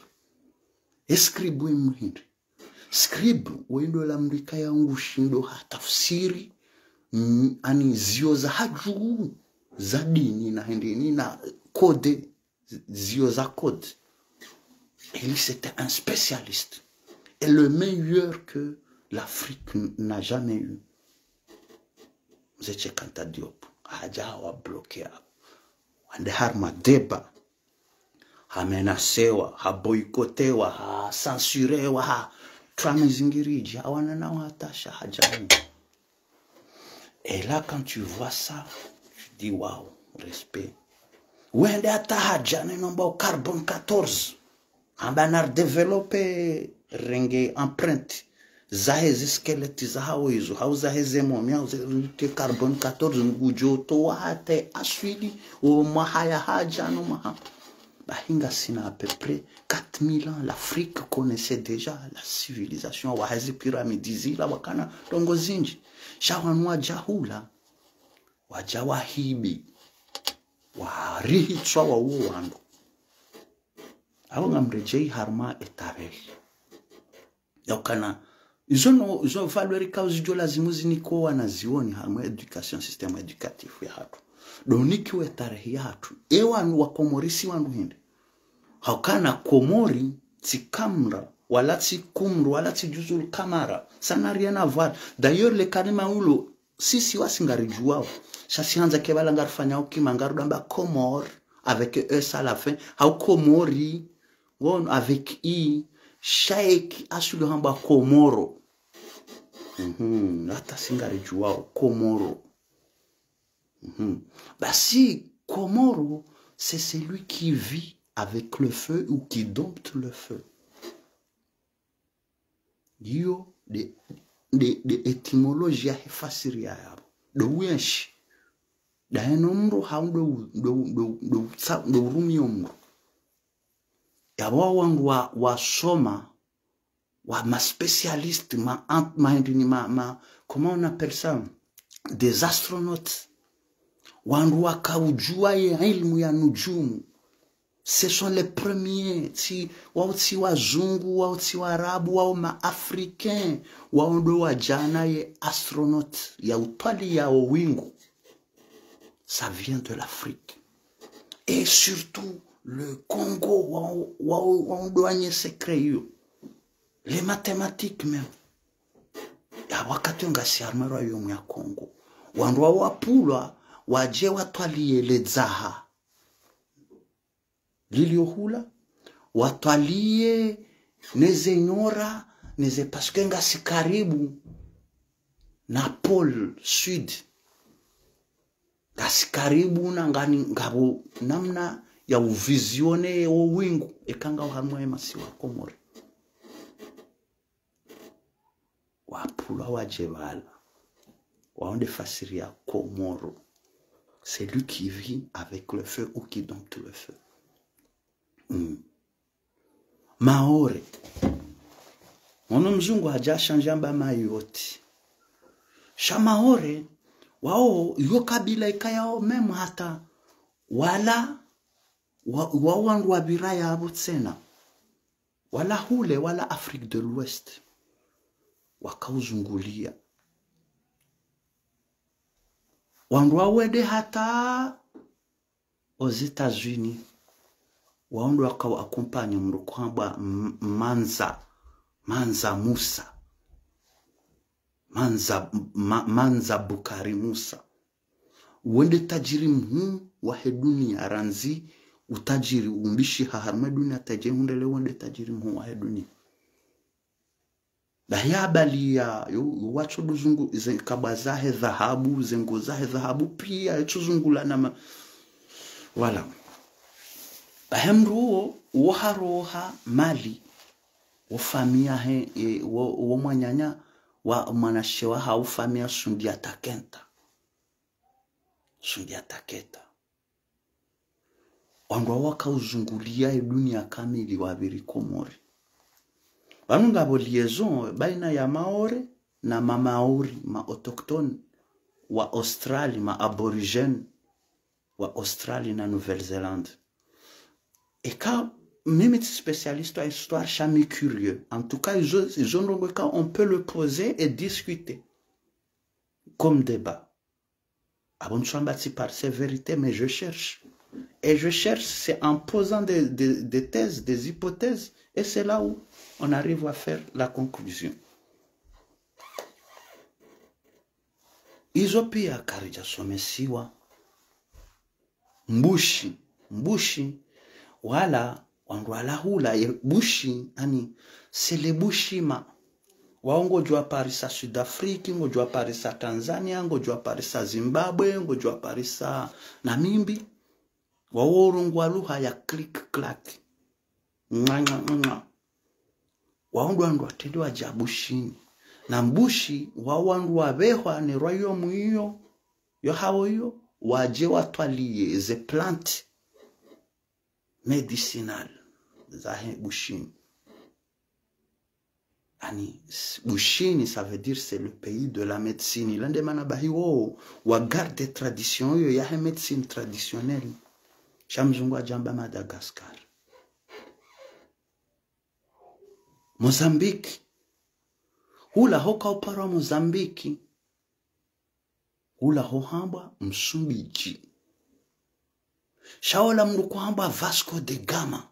E scribe we mhindri. Scribe, we ndo la mndru ikaya ngushindo hatafsiri, mm, ani ziyo za hadju, za dini na hindrini na code, ziyo za code. Et lui, c'était un spécialiste. Et le meilleur que l'Afrique n-, n'a jamais eu. Mze Cheikh Anta Diop, hadja wa bloquer apvo. Wande harumwa débat. Ha menacewa, ha boycottewa, ha censurewa, ha trame zingiridji, hawana na watasha hadjani. Et là, quand tu vois ça, tu dis, waouh, respect. Wende hata hadjani nomba o carbone quatorze. Amba nar développer renge empreinte zahe ze squelette zahawo izo, hau zahe ze momie, hau ze, ke carbone quatorze ngudjo towa hata aswili, o mwaha ya hadja no mwaha. Bahi ngasina à peu près quatre mille ans, l'Afrique connaissait déjà la civilisation, wahazi pyramide zila wakana ndrongo zindji. Sha wanu wadja hula, wadja wahibi, warihitswa wa uwo wandru. Apvo ngamredjei harumwa e tarehi. Yaukana, izo no, izo valeur ikao zidjo lazimu zinikwe wanazioni harumwa éducation, système éducatif ya hatru. Ndo unikiwe tarehi ya hatru. E wanu wa Komori si wandru hindri. Haukana Komori, tsi Kamra, wala tsi Kumru, wala tsi Juzul Kamara. Ça n'a rien à voir. D'ailleurs, le kalima ulo, sisi wasi ngaridjuwao. Sha si handza ke pvala ngarifanyao kima ngarudamba Comores, avec E S à la fin. Hau Komori, ngono avec I, sha eki asulu hamba Komoro. Mhm, hata si ngaridjuwao, Komoro. Mhm. Basi, Komoro, c'est celui qui vit avec le feu ou qui dompte le feu. Iyo nde, nde, nde étymologie yahe fasiri ya yapvo. Ndo uyenshi. Ndaye no mndru hau ndo u-, ndo u-, ndo u-, ndo utsa-, ndo urumio mndru. Yapvo wandru wa, wasoma, wa ma spécialistes, ma ant-, ma hindrini, ma, ma, comment on appelle ça? Des astronautes. Wandru wakaudjuwa ye ilmu ya nujumu. Ce sont les premiers, tsi, wao tsi wazungu, wao tsi waarabu, wao ma africains, wao ndo wadjana ye astronaute ya utwaliya o wingu. Ça vient de l'Afrique. Et surtout, le Congo, wao, wao, wao ndo wenye secret iyo. Les mathématiques même. Ya wakati ngasi harumwa e royaume ya Congo. Wandru wao wapvulwa, wadje watwaliye le dzaha lilio hula, watwaliye ne ze nyora, ne ze, parce que ngasi karibu na pôle sud. Ngasi karibu na ngani ngapvo namna ya uvisionner o wingu, eka ngawo harumwa e masiwa Komori. Wapvulwa wadje pvala. Wao nde fasiri ya Komoro. Celui qui vit avec le feu ou qui dompte le feu. Mm. Maore. Mono mzungu hadja shanja amba Mayotte. Sha Maore, wao, iyo kabila ikayao même hata, wala, wa, wao wandru wapvira yapvo tsena. Wala hule, wala Afrique de l'Ouest. wakauzungulia. Wandru wawende hata aux États-Unis, wandru wakau accompagner mndru kwamba M-, Manza, Manza Musa. Manza, Ma-, Manza Bukari Musa. Wende tajiri mhuu wahe dunia, randzi utajiri umbishiha harumwa dunia, tajiri hundele wende tajiri mhuu wahe dunia. Bahi ya abaliya, yo, yo watso duzungu, ze nkabwa zahe dhahabu, ze nguo zahe dhahabu, pia, yetso zungula na ma-, voilà. Bahi mndru uwo, uwo haroha mali, wo famiya he, e, wo, wo mwananya, wa mwanamshe wahawo famiya sundi ya takenta. Sundi ya takenta. Wandru wakauzungulia ye dunia kamili wapviri Komori. Pvanu ngapvo liaison baina ya Maore na ma Maori, ma autochtones, wa Australie, ma aborigènes, wa Australie na Nouvelle-Zélande. Eka, mimi tsi spécialiste wa histoire, sha mi curieux. En tout cas, izo, izo ndrongoo eka, on peut le poser et discuter comme débat. Apvo ntsuamba tsi parisa vérité, mais je cherche. Et je cherche, c'est en posant des, des, des thèses, des hypothèses, et c'est là où on arrive à faire la conclusion. Izo pia karidjasomesiwa. Mbushi, mbushi, wala, wandru wala hula, ye bushi, yaani, c'est les Bushima. Wao ngodjo waparisa Sud Afrique, ngodjo waparisa Tanzania, ngodjo waparisa Zimbabwe, ngodjo waparisa Namibie. Wao urongwa lugha ya clic clac. Nga, nga, nga, nga. Wao ndo wandru watrende wadja Bushini. Na Mbushi, wao wandru wapvehwa ne royaume iyo, yo hawo iyo, wadje watwaliye ze plantes médicinales zahe Bushini. Yaani, s-, Bushini, ça veut dire c'est le pays de la médecine. Ila nde mana bahi wo, wa garde tradition iyo yahe médecine traditionnelle. Sha mzungu adjamba Madagascar. Mozambique. Hula hoka uparwa Mozambique. Hula ho hambwa Msumbiji. Sha ola mndru kwahambwa Vasco da Gama,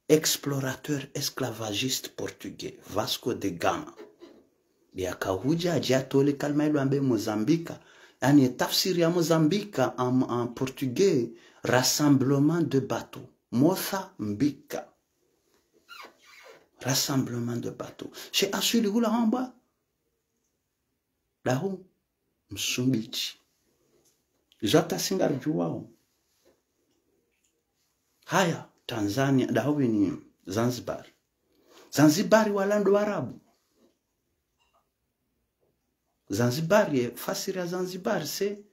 explorateur esclavagiste portugais, Vasco da Gama. Yaka hudja, adja atole kalima ilo ambe Mozambique, yaani tafsiri ya Mozambique en, en portugais, rassemblement de bateaux. Mozambique. Rassemblement de bateaux. She aswili hula hambwa daho Msumbiji. Izo hata si ngaridjuwao. Haya, Tanzania, daho pvini Zanzibar. Zanzibar wala ndo Waarabu. Zanzibar, ye fasiri ya Zanzibar, c'est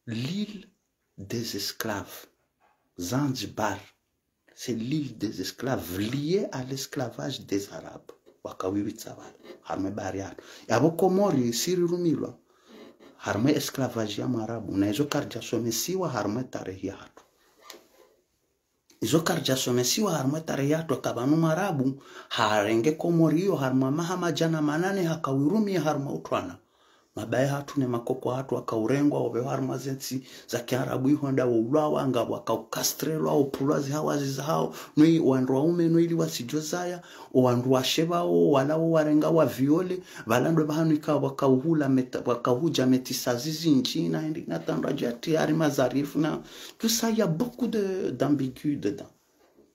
l'île des esclaves. Zanzibar, c'est l'île des esclaves liée à l'esclavage des Arabes. Waka wiwitsa pvala, harumwa bahari yahatru. Yapvo Komori, si rirumilwa harumwa esclavage ya Mwarabu, na izo karidjasomesiwa harumwa tarehi yahatru. Izo karidjasomesiwa harumwa tarehi yahatru, eka pvanu Mwarabu harenge Komori iyo harumwa maha madjana manane haka uirumiya harumwa utwana. Mabaye hatru ne makoko hatru waka urengwa, opvehwa harumwa ze ntsi za Kiarabu iho nda wo ulwawa, nga waka ukastrelwa, upvulwa zihawazi zahao, no i wandru waume, no ili wasidjozaya, o wandru washe pvao, wala wo warenga wa viole, pvala ndo pvahanu ika waka uhula meta-, waka hudja métissage zindji, na indi na tandwa djati hari mazarifu na, tout ça, il y a beaucoup de, d'ambigu dedans.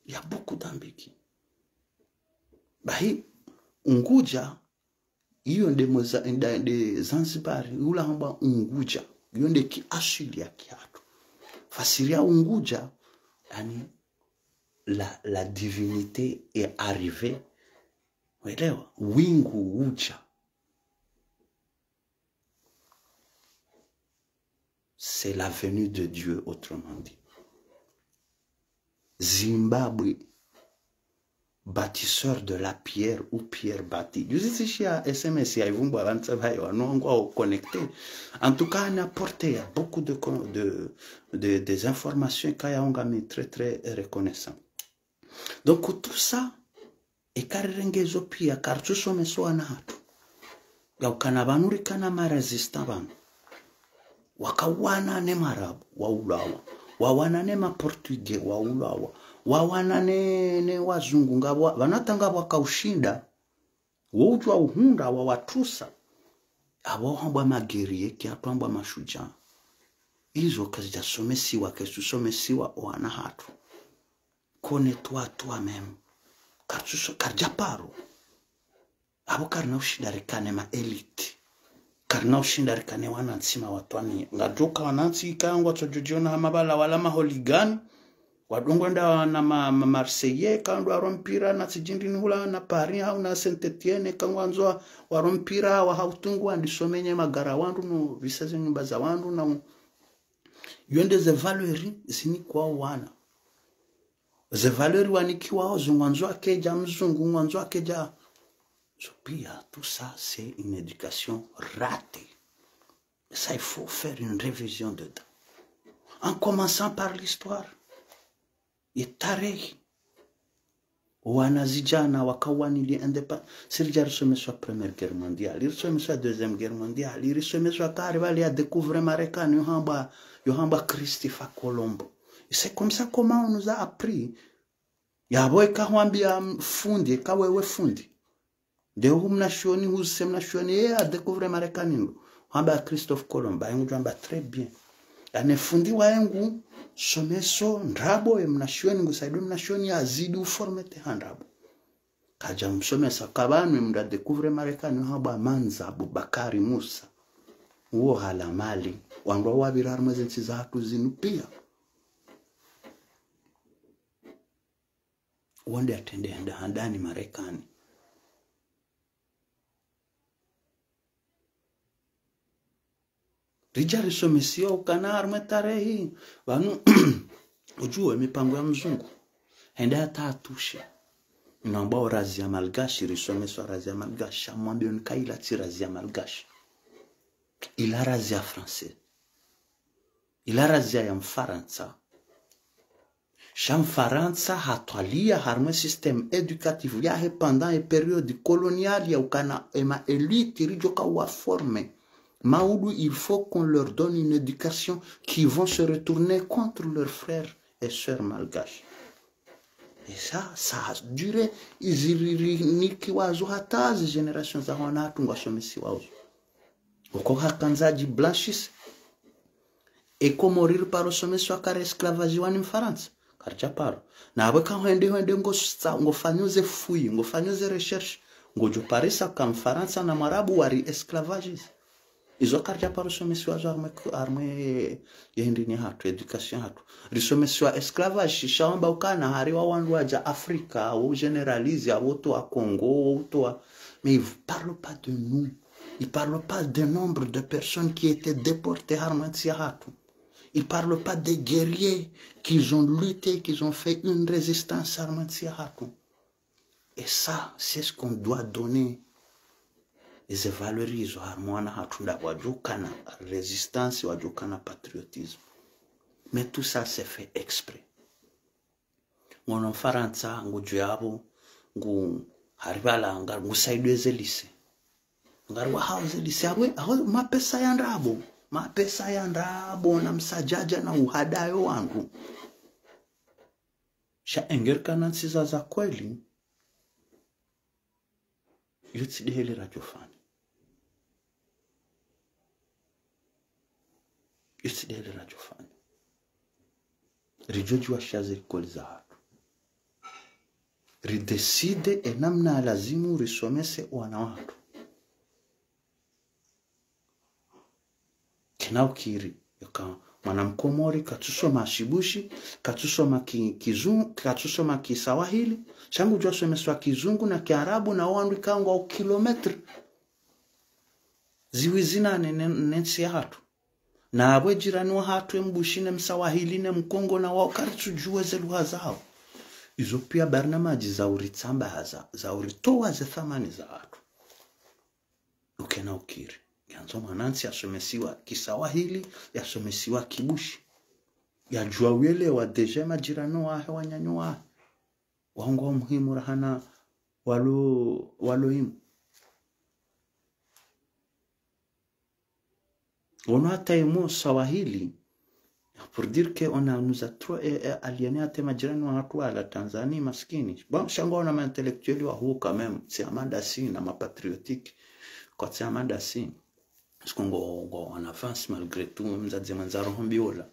Il y a beaucoup d'ambigu. Bahi, Unguja, iyo nde Moza-, nde, nde Zanzibar, hula hambwa Unguja. Iyo nde kiaswili ya kihatru. Fasiri ya Unguja, yaani, la, la divinité est arrivée. Waelewa? Wingu uja. C'est la venue de Dieu, autrement dit. Zimbabwe, bâtisseur de la pierre ou pierre bâtie. Juzi tsishiya S M S ya ivumbu avantsa vayo, wanu wangu wao connecté. En tout cas, on a apporté, il y a beaucoup de con-, de, de, des informations, kaya onga mi très, très reconnaissant. Donc, tout ça, eka rirenge zo pia, karitsusomesa wana hatru. Yaukana pvanu rikana ma résistants pvanu. Wakawana ne Maarabu, waulawa. Wawana ne ma Portugais, waulawa. Wawana ne, ne wazungu, ngapvo, pvanu hata ngapvo wakaushinda. Wo udjuwa uhundra, wawatrusa. Apvo hambwa ma guerriers, ki hatru hambwa mashudjaa. Izo kazidjasomesiwa, kazitsusomesiwa owana hatru. Connais-toi toi-même. Karitsuso-, karidjaparo. Apvo karina ushinda rikane ma élites. Karina ushinda rikane wanantsi mawatwaniya. Ngadjoka wanantsi ikao ngwatsodjodjiona hama pvala wala ma hooligans. Wadungwenda na ma, ma Marseillais, kandru waro mpira na tsidjindri ni hula na Paris, hau na Saint-Étienne, kangwandzo waro mpira, wa hautungu, wandisome nye magari ya wandru, no pvisa ze nyumba za wandru, na u-, yo nde ze valeurs zinikiwao wana. Ze valeurs wanikiwao zo ngwandzo akedja mzungu, ngwandzo akedja. Zo pia, tout ça, c'est une éducation ratée. Ça, il faut faire une révision dedans. En commençant par l'histoire. Ye tarehi. Wanazidjana wakawanili indépendance. Si ridja risomeswa Première Guerre mondiale, risomeswa Deuxième Guerre mondiale, risomeswa kari pvale ya découvre Marekani, yo hambwa, yo hambwa Christopher Colomb. Et c'est comme ça comment on nous a appris. Yapvo eka hwambia fundi, eka wewe fundi. Nde hu mnashioni, huzise mnashioni, ye a découvre Marekani ndo. Hamba Christophe Colomb, ye ngudjo hamba très bien. Yaani fundi waye ngu someso ndrabo ye mnashioni, ngu saido mnashioni yazidi u former te ha ndrabo. Kadja msomesa ka pvanu ye mndru a découvre Marekani, hamba Manza Abubakari Musa. Uwo hala mali. Wandru wapvira harimwa ze ntsi zahatru zinu pia. Wo nde atrende handa handani Marekani. Ridja risomesiwa ukana harimwa tarehi. Pvanu, udjuwe mipango ya mzungu. Hende hata hatrushe. Namba o razzia malgache, risomeswa razzia malgache. Sha mwambioni ka ila tsi razzia malgache. Ila razzia français. Ila razzia ya Mfarantsa. Sha Mfarantsa hatwalia harimwa système éducatif yahe pendant e période coloniale ya ukana ema élites ridjoka wa former. Maudu, il faut qu'on leur donne une éducation qui vont se retourner contre leurs frères et sœurs malgaches. Et ça, ça a duré, izi ri, rinikiwa zo hata zi générations za wana hatru ngwasomesiwa zo. Uko hakandza dji blanchisse. E Komori riparo someswa kari esclavagiwa ni Mfarantsa. Karidjaparo. Na apvo ka hwende hwende ngo sa-, ngofanyo ze fouilles, ngofanyo ze recherches. Ngodjo parisa ka Mfarantsa na Mwarabu wari esclavagisé. Izo karidjaparo somesiwa zo harimwa, harimwa ye hindri ni hatru, éducation hatru. Risomesiwa esclavage, sha wamba ukana hari wa wandru wadja Afrika, wo généralisé, wo utowa Congo, wo utowa. Mais ils parlent pas de nous. Ils parlent pas de nombre de personnes qui étaient déportées harimwa ntsi ya hatru. Ils parlent pas des guerriers qui ont lutté, qui ont fait une résistance harimwa ntsi ya hatru. Et ça, c'est ce qu'on doit donner. Eze valeurs izo harimwa wana hatru nda wadjokana résistance, wadjokana patriotisme. Mais tout ça, c'est fait exprès. Ngono Mfarantsa, ngudjo yapvo, ngu hari pvala, nga, ngu saido eze lycée. Ngari wa hao ze lycée, apvo, apvo, mapesa ya ndrabo. Mapesa ya ndrabo na msadjadja na uhadayo wandru. Sha engeri kana ntsi za za kweli, yo tsi de heli radjofanya. Yo tsi de heli radjofanya. Ridjo djuwa sha ze likoli za hatru. Ridécidé e namna ya lazimu risomese wana watru. Kena ukiri, yaka mwana Mkomori, katsusoma shibushi, katsusoma ki, kizungu, katsusoma kiswahili, sha ngudjo someswa kizungu na kiarabu na wandru ikao ngwao kilomètres ziwi zinane ne, ne ntsi ya hatru. Na apvo e jirani wa hatru, e mbushi, ne mswahili, ne mkongo, na wao karitsudjuwa ze lugha zao. Izo pia barnamadji za uritsambaza, za uritowa ze thamani za hatru. Ukena ukiri. Yandzo mwanantsi yasomesiwa kiswahili, yasomesiwa kibushi. Yadjuwa uyelewa déjà majirani wahe, wanyanyo wahe. Wao ngwao muhimu rahana walo, walo imu. Ono hata emo Swahili, pour dire que on a, nous a trop, eh, eh, aliéné hata majirani wahatru wa la Tanzanie, maskini. Bon, sha ngwaona ma intellectuels wahuo quand même, tsi amada si, na ma patriotiques, kwatsi amada si. Parce que ngo, ngo, on avance malgré tout, mdzadze mwendza roho mbi ola.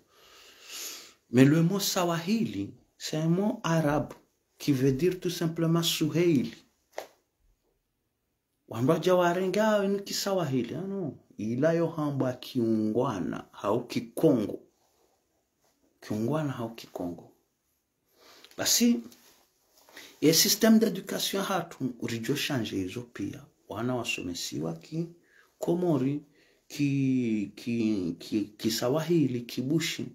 Mais le mot Swahili, c'est un mot arabe qui veut dire tout simplement Suheili. Wandru wadja warenge, ah, inu Kiswahili. Ah, non. Ila yo hambwa Kiungwana, hau Kikongo. Kiungwana hau Kikongo. Basi, ye système d'éducation yahatru, ridjo changer izo pia. Wana wasomesiwa Kikomori, ki, ki, ki, Kiswahili, Kibushi.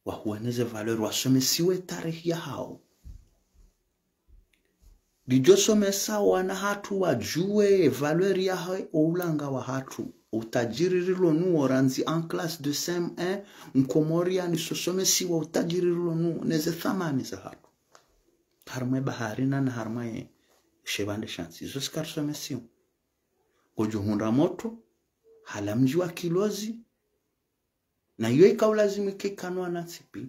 Wahuwe ne ze valeur, wasomesiwe tarehi yahao. Ridjo somesa wana hatru wadjuwe valeur yahe oulanga wahatru. Utajiri rilo nuwo randzi en classe de C M un, Mkomori yani sosomesiwa utajiri rilo nuwo, ne ze thamani zahatru. Harimwa ye bahari na, na harimwa ye shepvandre sha ntsi. Izo tsi karisomesiwa. Ngodjo hundra motro, hala mdji wa Kilozi, na iyo ika ulazimu ike ikanwa na ntsi pi.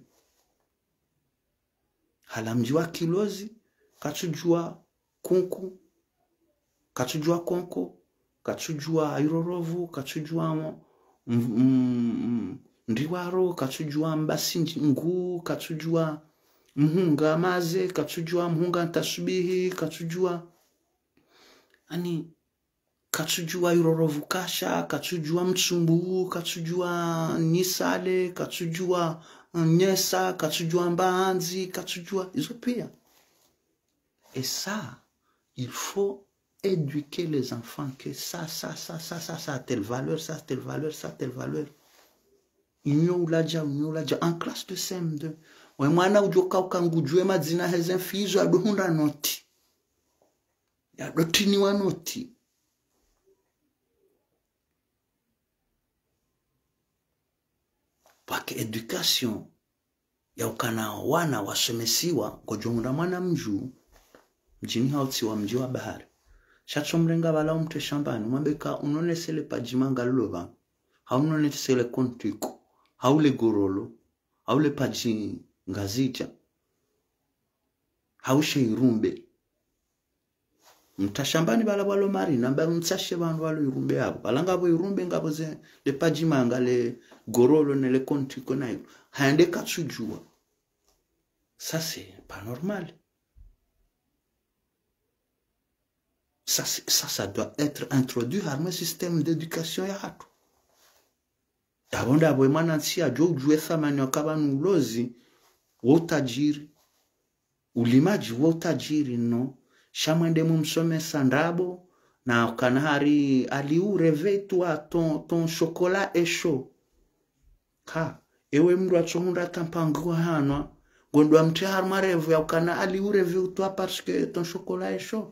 Hala mdji wa Kilozi, katsudjuwa kunku, katsudjuwa konko, katsudjuwa irorovu, katsudjuwa mo-, m-, m-, m-, ndiwaro, katsudjuwa mbasi ndji-, ngu, katsudjuwa mhunga maze, katsudjuwa mhunga ntasubihi, katsudjuwa, ani, katsudjuwa irorovu kasha, katsudjuwa mtsumbu, katsudjuwa nyisale, katsudjuwa, mm, nyesa, katsudjuwa mbaandzi, katsudjuwa izo pia. Et ça, il faut éduquer les enfants que ça, ça, ça, ça, ça, ça a telle valeur, ça, telle valeur, ça, telle valeur. Inyo uladja, inyo uladja, en classe de C M deux. We mwana udjo kauka ngudjuwe madzina he ze mfi izo yadohundra noti. Yadotiniwa noti. Pvwake éducation ya ukana wana wasomesiwa, ngodjo hundra mwana mdju, mdjini hau tsi wa mdji wa bahari. Sha tso mrenga pvala umtre shambani, umwambe ka unonese le padji manga lilo pvanu, hau unonese le kontiko, hau le gorolo, hau le padji ngazidja, hau she irumbe. Mtra shambani pvala pvwalo mari, namba mtsashe pvanu pvalo irumbe yapvo. Pvala ngapvo irumbe, ngapvo ze, le padji manga, le gorolo, ne le kontiko na ilo. Hayende katsudjuwa. Ça, c'est pas normal. Ça, c'est, ça, ça doit être introduit dans le système d'éducation yahatru. Yapvo ndapvo ye mwana ntsi yadjo udjuwe thamani wakapvanu ulozi wo utajiri. Ulimadji wo utajiri no. Sha mwende mumsomesa ndrabo, na ukana hari ali ou rêver toi ton, ton chocolat est chaud. Ka, ewe mdru atsohundra tampangu hanwa, ngondwa mtre harimwa rêve ya ukana ali ou rêver toi parce que ton chocolat est chaud.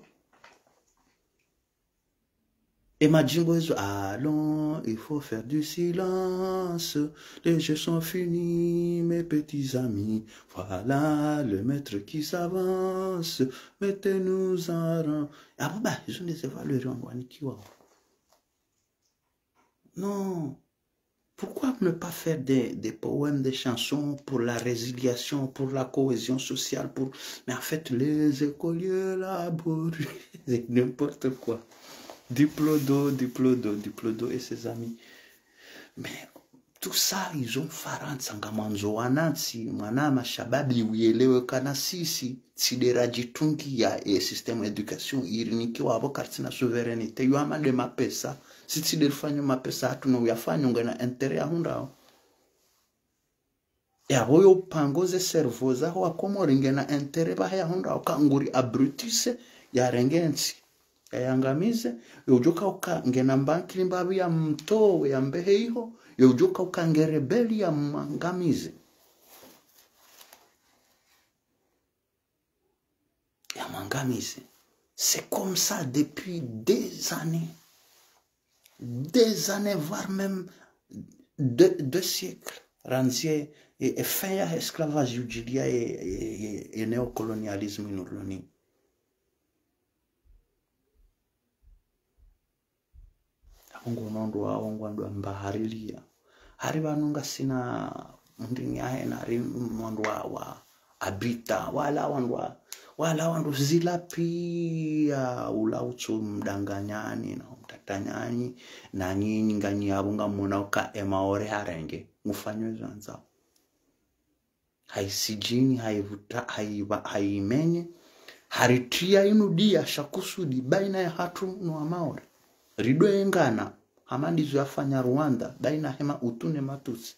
E madjimbo ezo, allons, il faut faire du silence. Les jeux sont finis, mes petits amis. Voilà le maître qui s'avance. Mettez-nous en rang. Ah bon, bah, izo nde ze valeur wandru wanikiwa. Non. Pourquoi ne pas faire des, des poèmes, des chansons pour la résiliation, pour la cohésion sociale, pour... Mais en fait, les écoliers laborient, c'est n'importe quoi. Diplodo, Diplodo, Diplodo et ses amis. Mais tout ça, izo Mfarantsa, ngamwandzo wanantsi, mwana mashababi, uyelewe kana sisi, tsi nde radjitungiya e système éducation irinikiwa apvo, karitsina souveraineté, yo hama nde mapesa, si tsi nde rifanyo mapesa hatru no uyafanyo ngena intérêt yahundrao. Yapvo yo upango ze cerveau zaho Wakomori ngena intérêt pvahe yahundrao, ka nguri abrutise, yarenge ntsi, yayangamize, yo udjo kauka ngena mbankili mbapvi yamtowe yambehe iho, yo udjo kauka nge rebeli yamwangamize. Yamwangamize. C'est comme ça depuis des années. Des années, voire même deux, deux siècles. Randzi e, e fin ya esclavage udjiliya e, e, e, e néocolonialisme inu rilo nayo. Ngo wandru wa, ngo wandru wa mbaharilia. Hari pvanu ngasina mndrini yahe na hari wandru wa, wa abita. Wala wandru wa, wala wandru zila piya ula utso mdanganyani na umtatanyanyi. Na nyinyi nganyi yapvo ngamwona uka e Maore harenge. Mufanywe zandzao. Haisijini, haivuta, haiva, haimenye, haritriya inu diya sha kusudi baina yahatru no wa Maore. Rido engana, hama ndizo yafanya Rwanda, baina he ma Hutu ne ma Tutsi.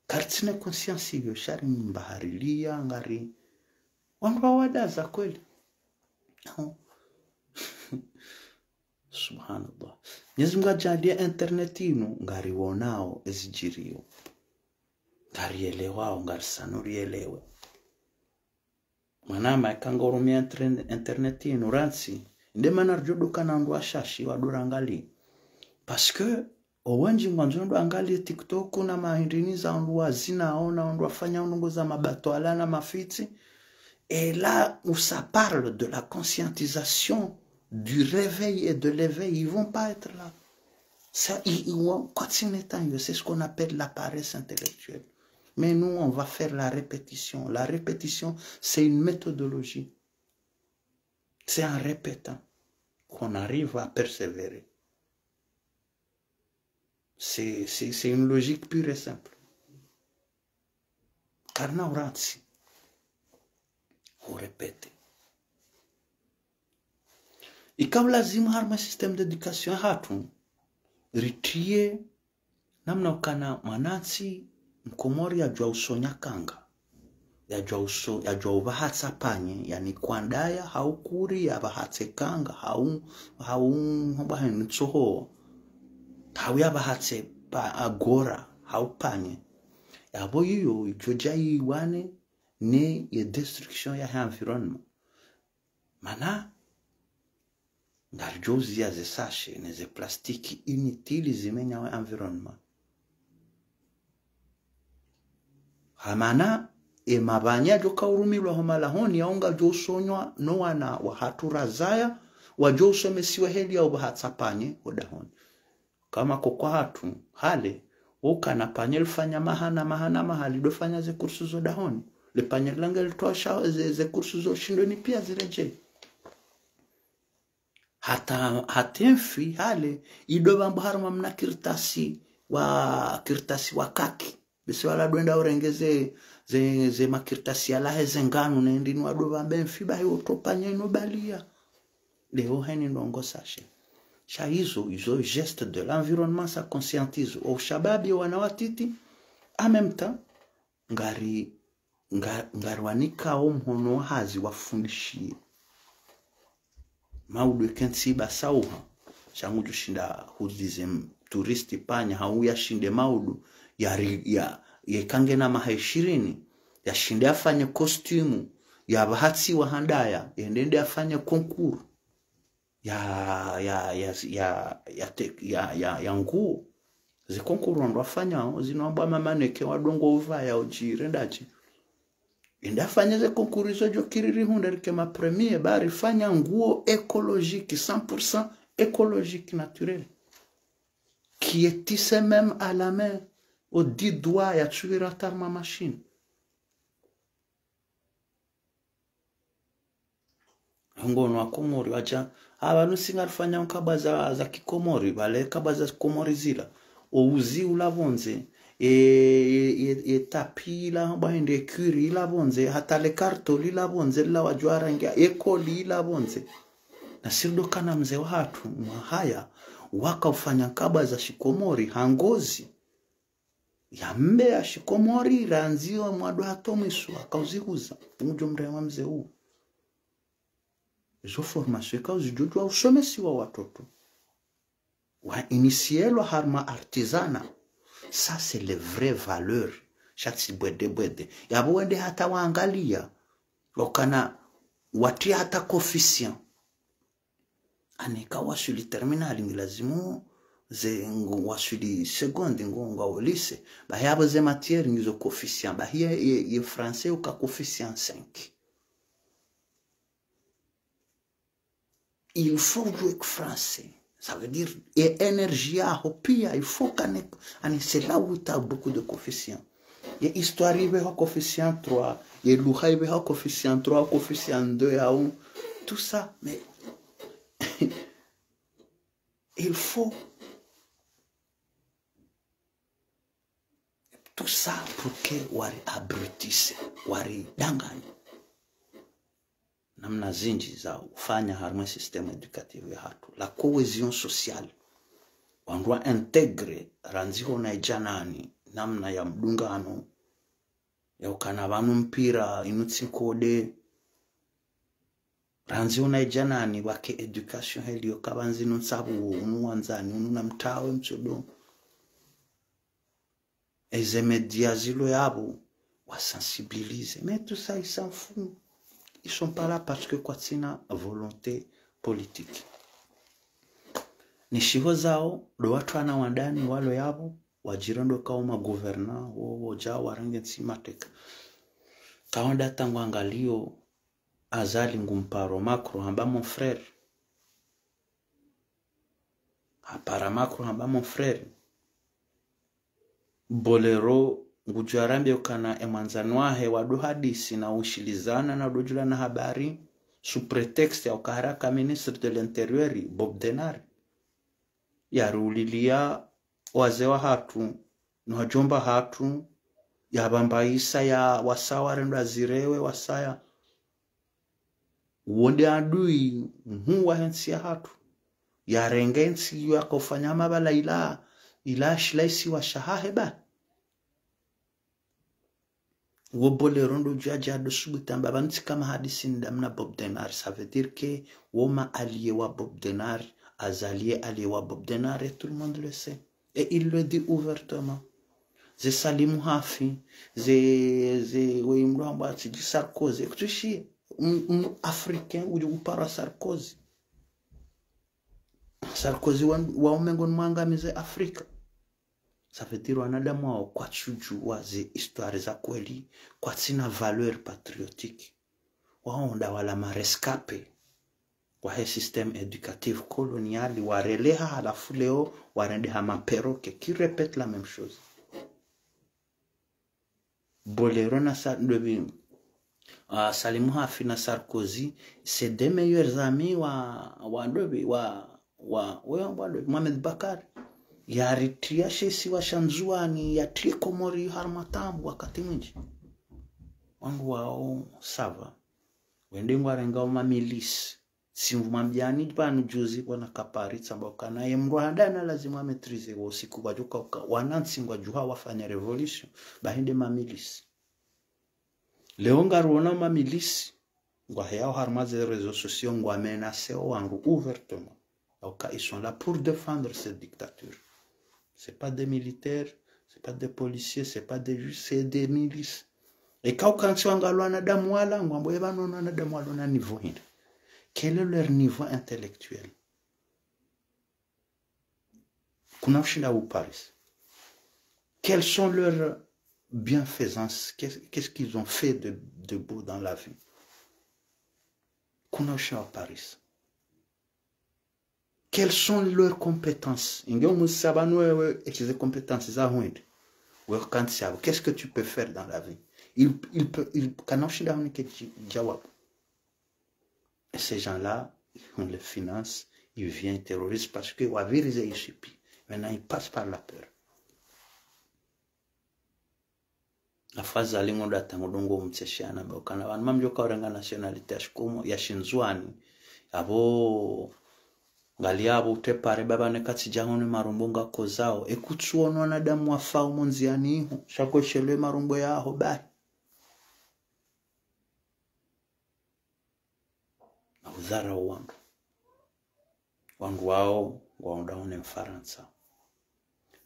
Karitsina conscience iyo, sha ri mbaharilia, ngari, wandru wa wadaza kweli. Subhanallah. Mwenyezi Mungu ajaliye internet inu, ngariwonao ezijiriyo. Ngarielewao, ngarisano rielewe. Mwanama, eka ngorumia intren-, internet inu rantsi, nde mana ridjo doka na wandru washashi wadorangalia. Parce que, owendji ngwandzo ndo angalie TikTok na mahindrini za wandru wazina, ona wandru wafanya ndrongo za mabatwala na mafitsi. Et là où ça parle de la conscientisation, du réveil et de l'éveil, ils vont pas être là. Ça, ils, ils vont continuer tant, c'est ce qu'on appelle la paresse intellectuelle. Mais nous, on va faire la répétition. La répétition, c'est une méthodologie. C'est en répétant qu'on arrive à persévérer. C'est, c'est, c'est une logique pure et simple. Karina urantsi. Urépéter. Ikao lazimu harumwa système d'éducation yahatru, ritriye namna ukana mwanantsi Mkomori yadjuwa usonya kanga. Yadjuwa uso, yadjuwa upvahatsa panye, yani kwandaya, hau kuri, yapvahatse kanga, hau, hau, hau, hau, hau yapvahatse pa agora, hau panye. Yapvo iyo, idjo dja iwane, ne ye destruction yahe environnement. Mana, ngaridjo uziya ze sachet, ne ze plastiki inutile zimenyao environnement. Hamana, e mapvanye yadjo kaurumilwa ho malahoni, yao ngadjo usonywa no wana wahatru razaya, wadjo usomesiwa heli ya upvahatsa panye ho dahoni. Kama ko kwahatru, hale, ukana panye lifanya maha na maha na maha, lidofanya ze kursu zo dahoni. Le panye lila ngelitowasha ze, ze kursu zo shindoni piya ziredjeyi. Hata, hata emfi, hale, idopvambwa harumwa mna kartasi wa, kartasi wa kaki. Basi wala ndo wenda urenge ze, ze, ze makartasi yalawa he ze nganu ne ndini wadopvambe mfi bahi wotrwa panye ino baliya. Leo heni ndrongo sachet. Sha izo, izo geste de l'environnement, ça conscientise o shababi, wana watiti, en même temps, ngari, nga, ngariwanikao mhono wa hazi wafundishiye. Maudu eka ntsi ba sauha. Sha ngudjo shinda huzize m-, touriste panya, hau yashinde maudu, ya ri-, ya, yeka ngena maha ishirini, yashinde yafanye costume, yapvahatsiwa handaya, yende nde yafanye concours ya, ya, ya, ya, ya te-, ya, ya, ya nguo. Ze concours wandru wafanyao, zinu wambwa mamaneke wadungo upvaya udjirendadje. Yende yafanye ze concours izo djo kiri rihundre rike ma premier, ba rifanya nguo écologique, cent pour cent écologique, naturel. Qui est tissé même à la main, aux dix doigts, ya tsuvira hata harumwa machine. Ngono wa Komori wadja, apvanu si ngarifanya nkaba za, za kikomori, pvale nkaba za Komori zila. O uzi ula pvondze, e, e, e, e tapi ila, ba hende cuir ila pvondze, hata le carton lila pvondze, lila wadjuwa rangi, e koli ila pvondze. Na si ridokana mze wahatru, Mwahaya, waka ufanya nkaba za shikomori, ha ngozi ya mbe ya shikomori, randzi wa mwando hata mwiso, akauzihuza, ngudjo mrema mze u. Izo formation ikao zidjodjuwa usomesiwa watoto. Wa initielwa harumwa artisanat. Ça, c'est les vraies valeurs. Sha tsi bwede bwede. Yapvo wende hata waangalia. Wakana watria hata coefficient. Ane ka waswili terminale ngilazimu ze ngo waswili seconde ngo nga o lycée. Ba yapvo ze matière ngizo coefficient. Ba hiya ye, ye français uka coefficient cinq. Il faut jouer que français. Ça veut dire, ye énergie yaho pia, il faut qu'on ait, ani, c'est là où t'as beaucoup de coefficients. Ye histoire ipveha coefficient trois, ye lugha ipveha coefficient trois, coefficient deux, yaho, tout ça, mais il faut tout ça pour que wari abrutisse, wari danganye. Namna zinji za ufanya harumwa système éducatif yahatru. La cohésion sociale. Wandru wa intégrer, randzi ho na idjanani, namna ya mdungano, ya ukana pvanu mpira, inu tsi nkode. Randzi ho na idjanani, pvwake éducation heli yo kapvandzi nu ntsabu, unu wandzani, unu na mtawe mtsodo. Eze média zilo yapvo, wa sensibiliser. Mais tout ça, ils s'en foutent. Ils sont pas là parce que kwatsina volonté politique. Ni shiho zawo, ndo watru wana wandani walo yapvo, wadjirendo kao ma gouvernants, wo, wo dja warenge ntsi mateka. Kaonda tangwa ngaliyo, Azali ngumparo Macron hamba mon frère. Hapara Macron hamba mon frère. Bolero ngudjo arambe ukana emwandzani wahe wado hadisi na ushilizana na wado djulana habari sous prétexte ya uka haraka ministre de l'intérieur, Bob Denard. Yariulilia wazee wahatru, no wadjomba hatru, yapvambaisa ya wasaya warendwa zirewe wasaya. Wo nde adui mhuu wahe ntsi yahatru. Yarenge ntsi iyo yakaufanya mabala ila, ila shila isiwa shahahe ba. Wo Bolero ndo djadja ndo subutu amba pvanu tsi kama hadisi ndami na Bob Denard. Ça veut dire que wo ma alliés wa Bob Denard, Azali ye allié wa Bob Denard, et tout le monde le sait. Et il le dit ouvertement. Ze Salim Hafi, ze, ze, we mdru amba tsi dji Sarkozy, kutushi, un, un Africain, udjo upara Sarkozy. Sarkozy wa, wa umengo ni mwangamize Afrika. Ça veut dire wanadamu wao kwatsudjuwa ze histoire za kweli, kwatsina valeur patriotique. Wao nda wala marescapés wahe système éducatif colonial, wareleha halafu leo warendeha ma perroquets qui répètent la même chose. Bolero na Sa-, ndobi, ah, Salim Hafi na Sarkozy, c'est des meilleurs amis wa, wa ndobi, wa, wa, wa, wa ndobi, Mohamed Bacar. Yaritria she isiwa sha Ndzuani, yatrie Komori harumwa taabu wakati mwindji. Wangu wao, ça va. Wende ngwarengao ma milices. Tsimvu mambiani pvanu juzi pvwana kapari tsamba ukana ye mdru handani lazima maîtriser wo usiku kwadjuka uka wanantsi ngwadjuha wafanya révolution. Bahi nde ma milices. Leo ngaruona ma milices ngwaheyao harumwa ze réseaux sociaux ngwamenacéo wandru ouvertement. Donc, ils sont là pour défendre cette dictature. C'est pas des militaires, c'est pas des policiers, c'est pas des juges, c'est des milices. Eka ukantsi wangalwa wanadamu wala, ngwambo eba nono wanadamu wala na niveau hindri. Quel est leur niveau intellectuel ? Kuna ushinda uparisa. Quelles sont leurs bienfaisances ? Qu'est-ce, qu'est-ce qu'ils ont fait de, de beau dans la vie ? Kuna ushinda uparisa. Quelles sont leurs compétences ? Inge umusaba nwewe, eti ze compétences zaho hindri. Wewe kantsi abo, qu'est-ce que tu peux faire dans la vie ? Il, il peut, il, kana ushinda hunike dji-, djawabu. Et ces gens-là, on les finance, ils viennent terroristes parce que wavirize ishipi. Maintenant, ils passent par la peur. Afadhali ngondo ata ngondo ngo mtseshiana ba ukana pvanu mamdjoka urenga nationalité ya shikomo, ya shindzuani. Abo, ngali abo utrepare baba ne katsi djangone marumbo ngakozao. Ekutsuono wanadamu wafao mondziani iho. Shako shelwe marumbo yaho bahi. Na udharau wandru. Wandru wao, ngwaonda one Mfarantsa.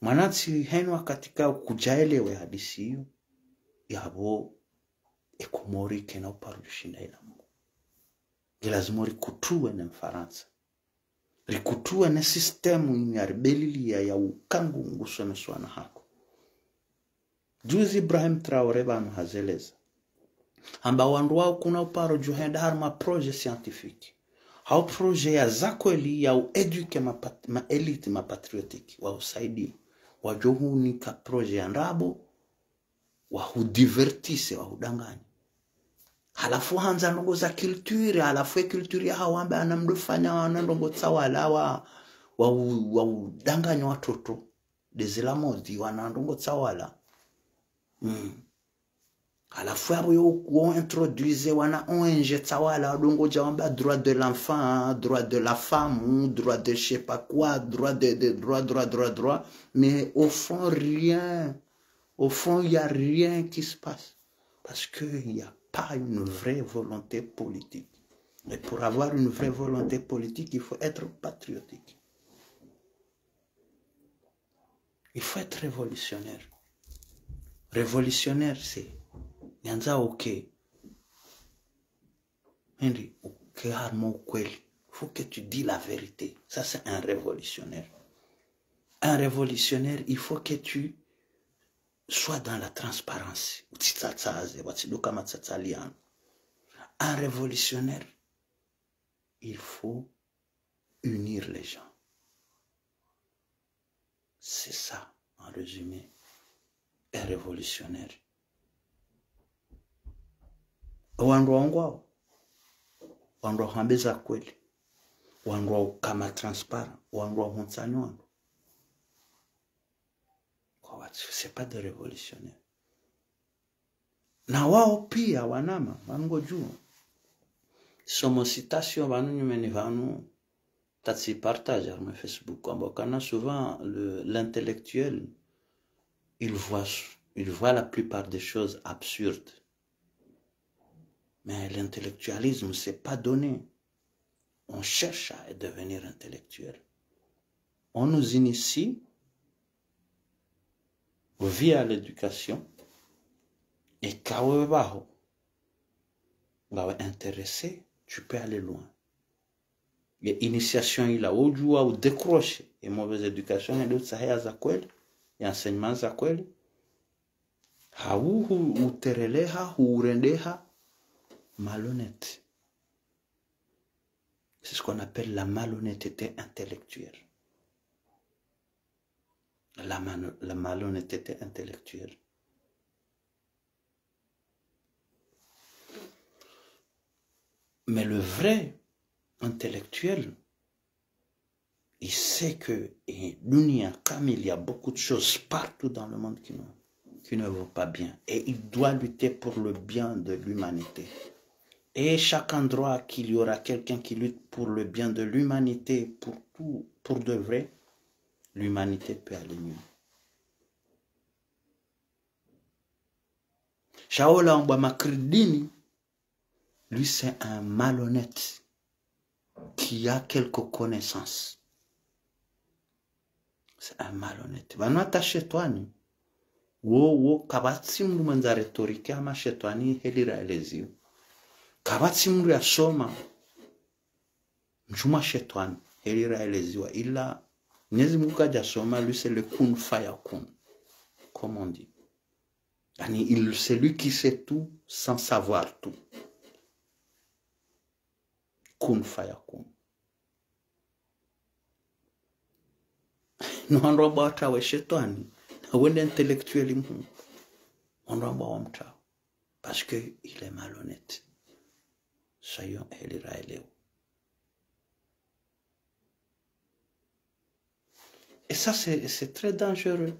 Mwanantsi henu wakati ka kudjaelewe hadisi iyo, yabo ekomori kena uparu djushinda ila Mungu. Ngilazimu rikutuwe ne Mfarantsa. Rikutuwe ne système inu yaribelilia ya ukangu ngusomeswa na hako. Juzi Ibrahim Traoré pvanu hazeleza. Hamba wandru wao kuna uparo djuhenda harumwa projet scientifique. Hau projet ya za kweli ya u éduquer ma pat-, ma élite, ma patriotique, wa usaidi, wadjo hunika projet ya ndrabo, wa hu divertisse, wa hudanganya. Halafu handza ndrongo za culture, halafu ye culture ya hawamba ana mdru fanya wana ndrongo tsawala wa, wa, u- wa udanganya watoto. Des la mode, wana ndrongo tsawala. Mm. Halafu yapvo yo wo introduire wana O N G tsawala, wadungo dja wamba droit de l'enfant, droit de la femme, droit de je sais pas quoi, droit de, de droit, droit, droit, droit. Mais au fond, rien. Au fond, il y a rien qui se passe. Parce qu'il n'y a pas une vraie volonté politique. Et pour avoir une vraie volonté politique, il faut être patriotique. Il faut être révolutionnaire. Révolutionnaire, c'est, nyandza, ok. Henry, ok, harumwa ukweli. Faut que tu dis la vérité. Ça, c'est un révolutionnaire. Un révolutionnaire, il faut que tu sois dans la transparence. Utsitsatsaze, watsiduka matsatsaliano. Un révolutionnaire, il faut unir les gens. C'est ça, en résumé, un révolutionnaire. Wandru waungwao, wandru wahwambe za kweli, wandru wauka ma transparent, wandru wahuntsanya wandru. Kwa watu, c'est pas des révolutionnaires. Na wao pia wanama, pvanu ngodjuo. Somo citation pvanu nyumeni pvanu, tatsi partage harumwa Facebook, kwamba ukana souvent le, l'intellectuel, il voit, il voit la plupart des choses absurdes. Mais l'intellectualisme, c'est pas donné. On cherche à devenir intellectuel. On nous initie via l'éducation, et ka wewe pvaho, ngawe intéressé, tu peux aller loin. Ye initiation ila, wodjuwa u décrocher ye mauvaise éducation, hende utsahe ya za kweli, ye enseignement za kweli, hau hu-, utereleha, hurendeha malhonnête. C'est ce qu'on appelle la malhonnêteté intellectuelle. La mano-, la malhonnêteté intellectuelle. Mais le vrai intellectuel, il sait que, eh, dunia kamili, il y a beaucoup de choses partout dans le monde qui ne, qui ne vont pas bien. Et il doit lutter pour le bien de l'humanité. Et chaque endroit qu'il y aura quelqu'un qui lutte pour le bien de l'humanité, pour tout, pour de vrai, l'humanité peut aller mieux. Sha ola wambwa makridini, lui, c'est un malhonnête qui a quelques connaissances. C'est un malhonnête. Pvanu hata shetwani, wo, wo, kapvatsi mndru mwendza rhétorique hama shetwani heli raeleziwa. Kapvatsi mndru yasoma mdjumwa shetwani heli raeleziwa. Ila Mwenyezi Mungu kadjasoma, lui, c'est le kun fayakun, comme on dit. Yani, il, c'est lui qui sait tout sans savoir tout. Kun fayakun. No wandru wambwa watrawe shetwani, na wende intellectuel mhuu. Wandru wambwa wamtrawe. Parce que il est malhonnête. Soyons heli raelewa. Et ça, c'est, c'est très dangereux.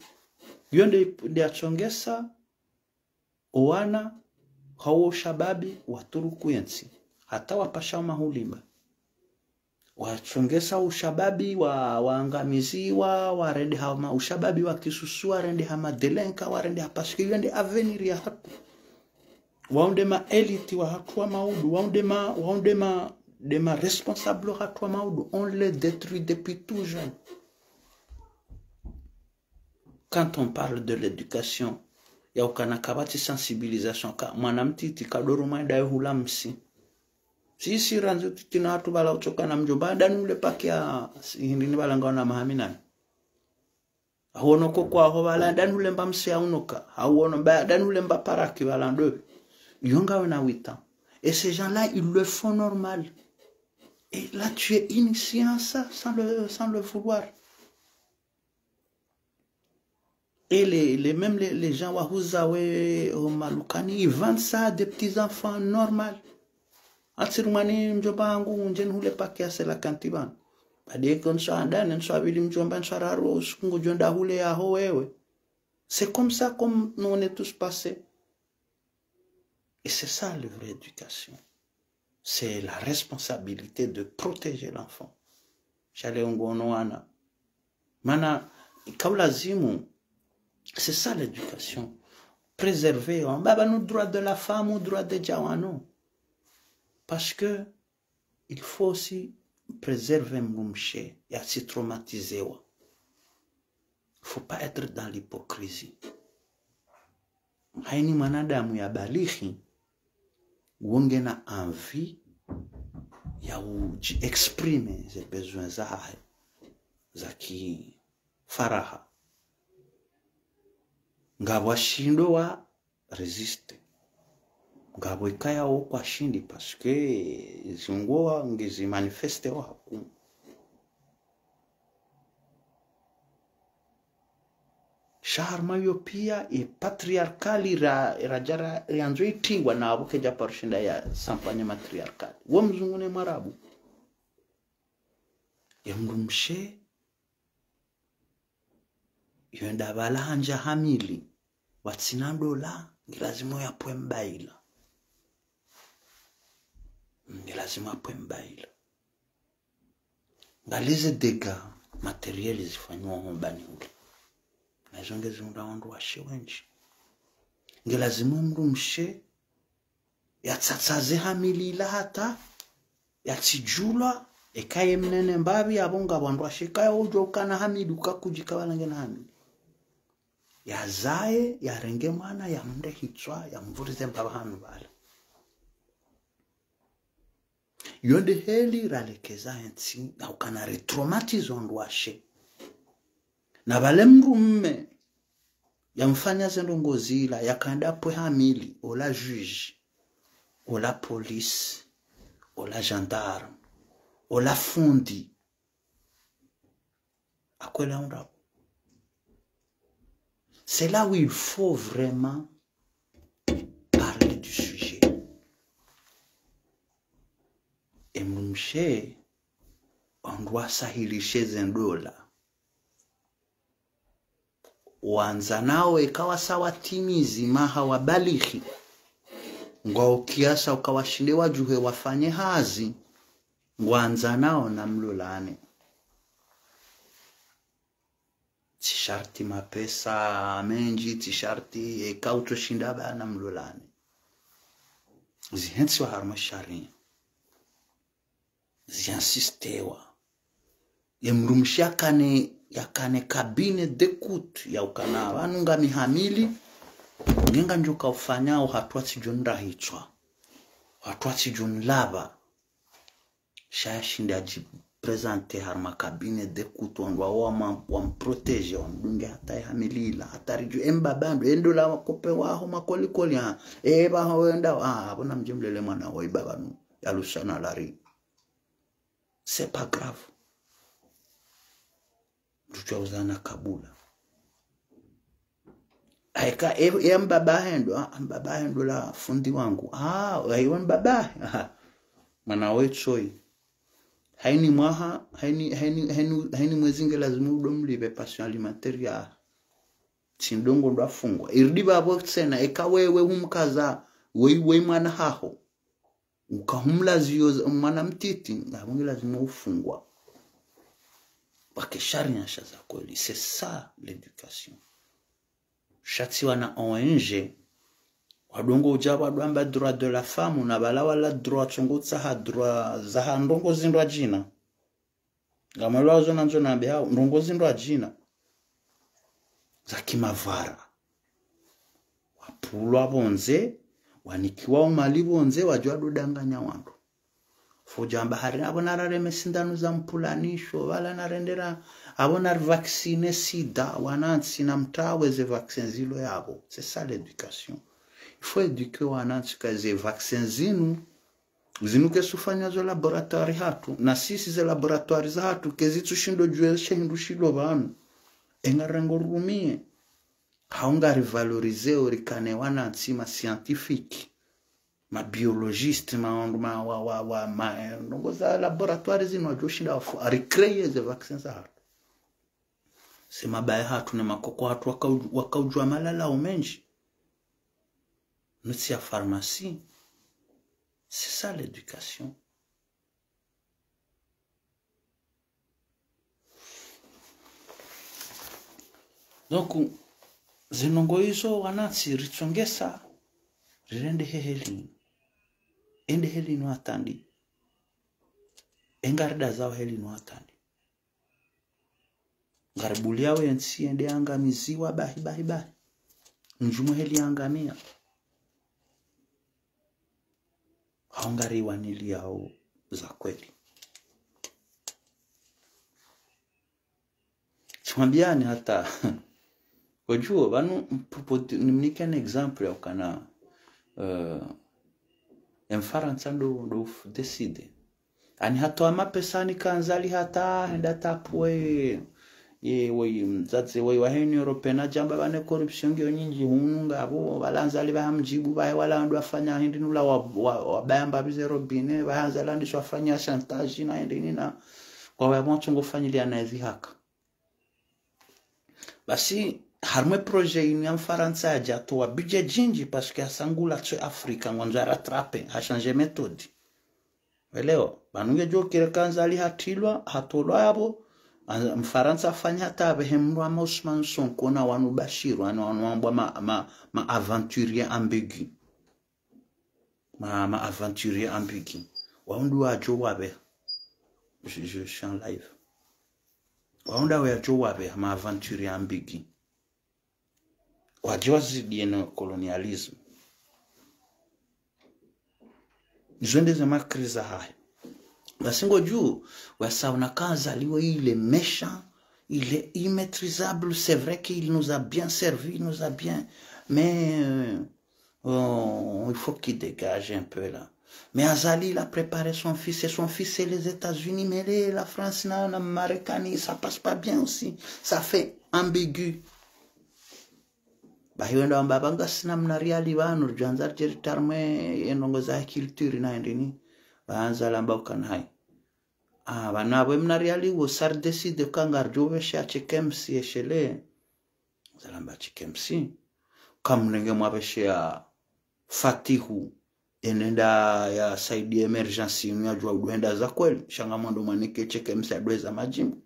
Yo nde, nde yatsongesa owana hawo ushababi waturuku yentsi, hata wapasha mahulimba. Watsongesa ushababi wa, waangamiziwa, warendeha ma, ushababi wa kisusu, warendeha ma délinquants, warendeha, parce que yo nde avenir yahatru. Wao nde ma élite wahatru wa maudu, wao nde ma, wao nde ma, nde ma responsable wahatru wa maudu. On les détruit depuis tout jeune. Quand on parle de l'éducation, ya ukana kapvatsi sensibilisation, ka mwana mtiti kadoruma ndaye hula msi. Sisi randzi utiti na hatru pvala utsoka na mdjomba, ndani ule pakia, si, hindrini pvala ngaona mahaminani. Hauono ko kwaho pvala, ndani ule mba msi haunoka. Hauono mba, ndani ule mba paraki pvala ndovi. Yo ngawe na huit ans. Et ces gens-là, ils le font normal. Et là, tu es initié à ça sans le, sans le vouloir. Et les, les, même les, les gens wahuza we o malukani, ils vendent ça à des petits enfants normal. Atsirumani mdjomba hangu ndje nihule pake ya sela kanti bana. Badi eko ntsu andane, ntsu abili mdjomba, ntsu araru, usiku ngudjo nda hule yaho wewe. C'est comme ça, comme nous on est tous passés. Et c'est ça la vraie éducation. C'est la responsabilité de protéger l'enfant. Sha leo ngono wana. Mana, kaulazimu, c'est ça l'éducation. Préserver, hein. Baba, nous, droit de la femme, ou droit de djawa, non. Parce que il faut aussi préserver mdrumshe, yatsi traumatisewa. Faut pas être dans l'hypocrisie. Haini mwanadamu ya balighi, wo ngena envie ya udji exprimer ze besoin zahahe, za ki faraha. Ngapvo washindo wa résister. Ngapvo ikaya wo kwashindi, parce que zingowa ngizi manifesté wa haku. Sha harumwa iyo pia, e patriarcal ra, radja ra, riandzo itingwa na apvo kedja paro shinda ya sampanye matriarcal. Wo mzungu ne mwarabu. Ye mdrumshe, yo nda pvala handja hamili, watsina ndola, ngilazimu yapve mbaila. Ngilazimu yapve mbaila. Ngalize dégâts matériels zifanyiwa ho mbani hule. Na izo ngezihundra wandruwashe wendji. Ngilazimu mdrumshe yatsatsaze hamili ila hata yatsidjulwa, eka ye mnene mbapvi, apvo ngapvo wandruwashe kaya udjuwa ukana hamili, uka kudji ka pvala ngena hamili. Yazaye, yarenge mwana, yamnde hitswa, yamvurize mbapvi hanu pvala. Yo nde heli ralekeza entsi, na ukana ritraumatiser wandruwashe. Na pvale mdrume yamfanya ze ndrongo zila, yakanda pve hamili, ola juge, ola police, ola gendarme, ola fundi. Akwela undrabo. C'est là où il faut vraiment parler du sujet. E mdrumshe, ondro wasahilishe ze ndola. Wandzanao eka wasa watimizi maha wabalighi, ngwao kiasi uka washinde wadjuhe wafanye hazi, ngwandzanao na mlolane. Tsi sharti mapesa mendji, tsi sharti eka utsoshinda ba na mlolane. Zihentsiwa harumwa sharia. Ziinsistewa. Ye mdrumshe yakane, yakane cabinet d'écoute, ya ukana pvanu ngami hamili, nge ngandjo ka ufanyao, hatru watsidjo ndrahitswa, hatru watsidjo nlapva. Sha yashinde adji présenter harumwa cabinet d'écoute, wandru wao wama, wamprotéger, wamdunge hata ye hamili ila, hata ridjuwe embaba ndo, endo la makope waho makolikoli, ha. E, baho wenda, ah, apvo namdje mlele mwana wa ibaba nu, ya lusana lari. C'est pas grave. Ndutwa uzana kabula. Aika, e, e mbaba hendo, ah, mbaba hendo la fundi wangu. Ah, aiwe mbaba. Ah, mwana wetsoyi. Haini mwaha, haini, haini, haini, haini mwezi nge lazimu udo mlipve pension alimentaire ya. Tsi ndrongo ndo afungwa. Iridi pvapvo tsena, eka wewe humkaza, wei, wei mwana haho. Ukahumlaziyo mwana mtiti, ngapvo nge lazimu ufungwa. Pvwake sharia sha za kweli. C'est ça, l'éducation. Sha tsi wana O N G, wadongo udja wadwamba droit de la femme, na pvala wala droit tsongo tsaha droit zaha ndrongo zindru adjina. Ngamwelewa zo nandzo nambe hao, ndrongo zindru adjina. Za kimavara. Wapvulwa pvondze, wanikiwa umali pvondze, wadjuwa dodanganya wandru. Fudjamba hari, apvo narareme sindanu za mpulanisho, pvala narendera, apvo nari vacciner sida, wanantsi namtawe ze vaccin zilo yapvo. C'est ça l'éducation. Il faut éduquer wanantsi ka ze vaccin zinu, Zinu kazisufanywa ze laboratoire zahatru, na sisi ze laboratoire zahatru kazitsushindo djuwa she hindru shilo pvanu. Enga rengo rumie. Hau ngarivaloriseo rikane wanantsi ma scientifique, ma biologiste, ma, ma, wa, wa, wa, ma, eh, ndrongoo za laboratoire zinu wadjoshinda wafu, a recréer ze vaccin zahatru. Ze mabaya hatru ne makoko hatru waka u-, waka udjuwa malalao mendji. Nutsi ya pharmacie. C'est ça l'éducation. Donc, ze ndrongoo izo wanantsi ritsongesa, rirende he heli. Ende heli no atandi. Enga rida zao heli no atandi. Ngaribuliao entsi yende yangamiziwa bahi, bahi, bahi. Ndjumwe heli yangamia. Hau ngariwaniliao za kweli. Tsimwambiani hata. Wadjuo, pvanu, mpupo-, nimnike un exemple ya ukana, eh, Mfarantsa ndo, ndo uf-, décider. Ani hatowa mapesa ani ka Azali hata, hende hatapuwe, ye, woyi, mdzadze, woyi, wa Union Européenne, adjamba pvanu corruption ngiyo nyindji hunu ngapvo, pvala Azali pvaha mdjibu, pvahe wala wandru wafanya hindri nula wa, wa, wabaya mbapvi ze robinet, pvahe Azali andisho wafanya chantage na hindri nina, kwa waya pvo ntsu ngofanyilia na ezi haka. Basi, harimwa e projet inu ya Mfarantsa yadja hatowa budget djindji, parce que hasangula tsi Afrika, ngwandzo ya rattraper, ha changer méthode. Welewa, pvanu ngedjo kire ka Azali hatrilwa, hatolwa yapvo, a-, Mfarantsa afanya hata apvehe mndru hama Ousmane Sonko na wanu Bachir, wanu, wanu wambwa ma, ma, ma aventuriers ambigus. Ma, ma aventuriers ambigus. Wao ndo wadjo wapveha. Je, je suis en live. Wao ndo wadjo wapveha, ma aventuriers ambigus. Wadjo wazidi ye no colonialisme. Izo nde ze ma crise zahahe. Basi ngodjo, wasaona ka Azali wo il est méchant, il est immaîtrisable, c'est vrai qu'il nous a bien servi, il nous a bien, mais, euh, oh, il faut qu'il dégage un peu là. Mais Azali, il a préparé son fils, et son fils, c'est les États-Unis, mais les, la France, na, na Marekani, ça passe pas bien aussi. Ça fait ambigu. Bahi wenda wamba pvanu ngasina mna riali pvanu, ridjwandza ridje ritarmwe ye ndrongoo za culture na hindri ni. Pvaha Azali amba ukana hayi. Ah, pvanu apvo mna riali wo, sa ridécider ka ngaridjo pvesheya Cheikh M C eshele. Azali amba Cheikh M C. Kamnenge mwapvesheya Fatihu, enenda yasaidie émergence inu yadjuwa udwenda za kweli. Sha ngamwando mwanike Cheikh M C adweza madjimbo.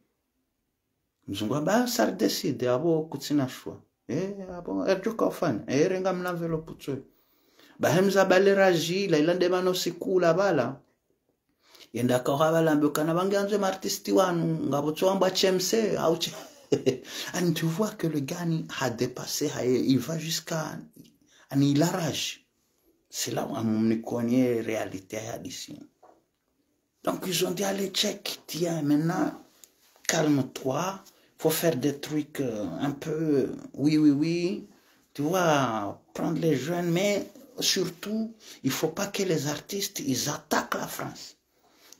Mzungu amba sa ridécider, apvo kutsina choix. Eh, apvo, erdjo ka ufanya. Eh, renga mna enveloppe utsowe. Bahi mza pvale radji, la ila nde pvanu siku la pvala. Yenda kaho pvala ambe ukana pvangu yandzo ma artiste wanu, ngapvo tso wambwa Cheikh M C, au che-, and tu vois que le gars ni, a dépassé, a, il va jusqu'à, ani il a rage. C'est là où amumnikoni réalité ya d'ici. Donc, ils ont dit, allez, Cheikh, tiens, maintenant, calme-toi. Faut faire des trucs, euh, un peu, euh, oui, oui, oui. Tu vois, prendre les jeunes, mais surtout, il faut pas que les artistes, ils attaquent la France.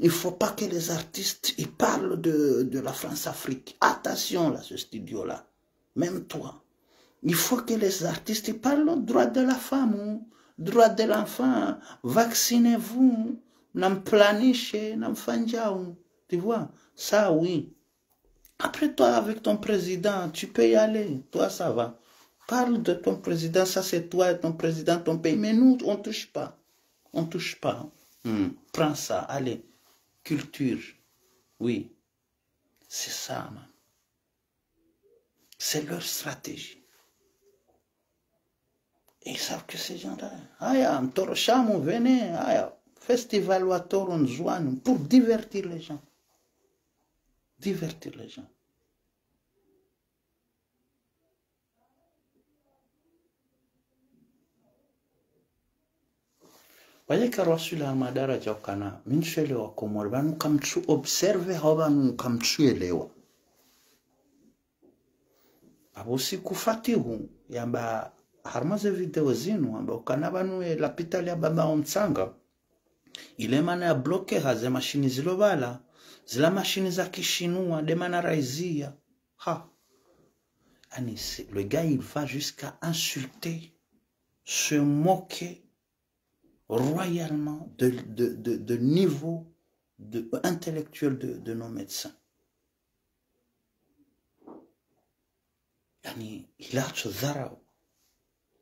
Il faut pas que les artistes, ils parlent de, de la France-Afrique. Attention, là, ce studio-là. Même toi. Il faut que les artistes, ils parlent droit de la femme, droit de l'enfant, vaccinez-vous, namplaniche, namfanyawo. Tu vois, ça, oui. Après, toi, avec ton président, tu peux y aller. Toi, ça va. Parle de ton président, ça c'est toi et ton président, ton pays. Mais nous, on touche pas. On touche pas. Hmm. Prends ça, allez. Culture. Oui. C'est ça, man. C'est leur stratégie. Et ils savent que ces gens-là, aya, mtoro shamu, venez, aya, festival wa toro Ndzuani, pour divertir les gens. Divertir les gens. Waye karwaswili ha madaraja ukana, mi ntsuelewa Komori, pvanu kamtsu observe, hau pvanu kamtsuelewa. Apvo siku Fatihu, yamba harumwa ze video zinu, yamba ukana pvanu ye lapitali ya Bambao Mtsanga, Ile mana ya bloquer ha ze machine zilo pvala, zila machine za kishinwa, nde mana raiziya. Ha. Yaani, c'est, le gars, il va jusqu'à insulter, se moquer royalement de, de, de, de niveau de, intellectuel de, de nos médecins. Yaani, il a ce dharau.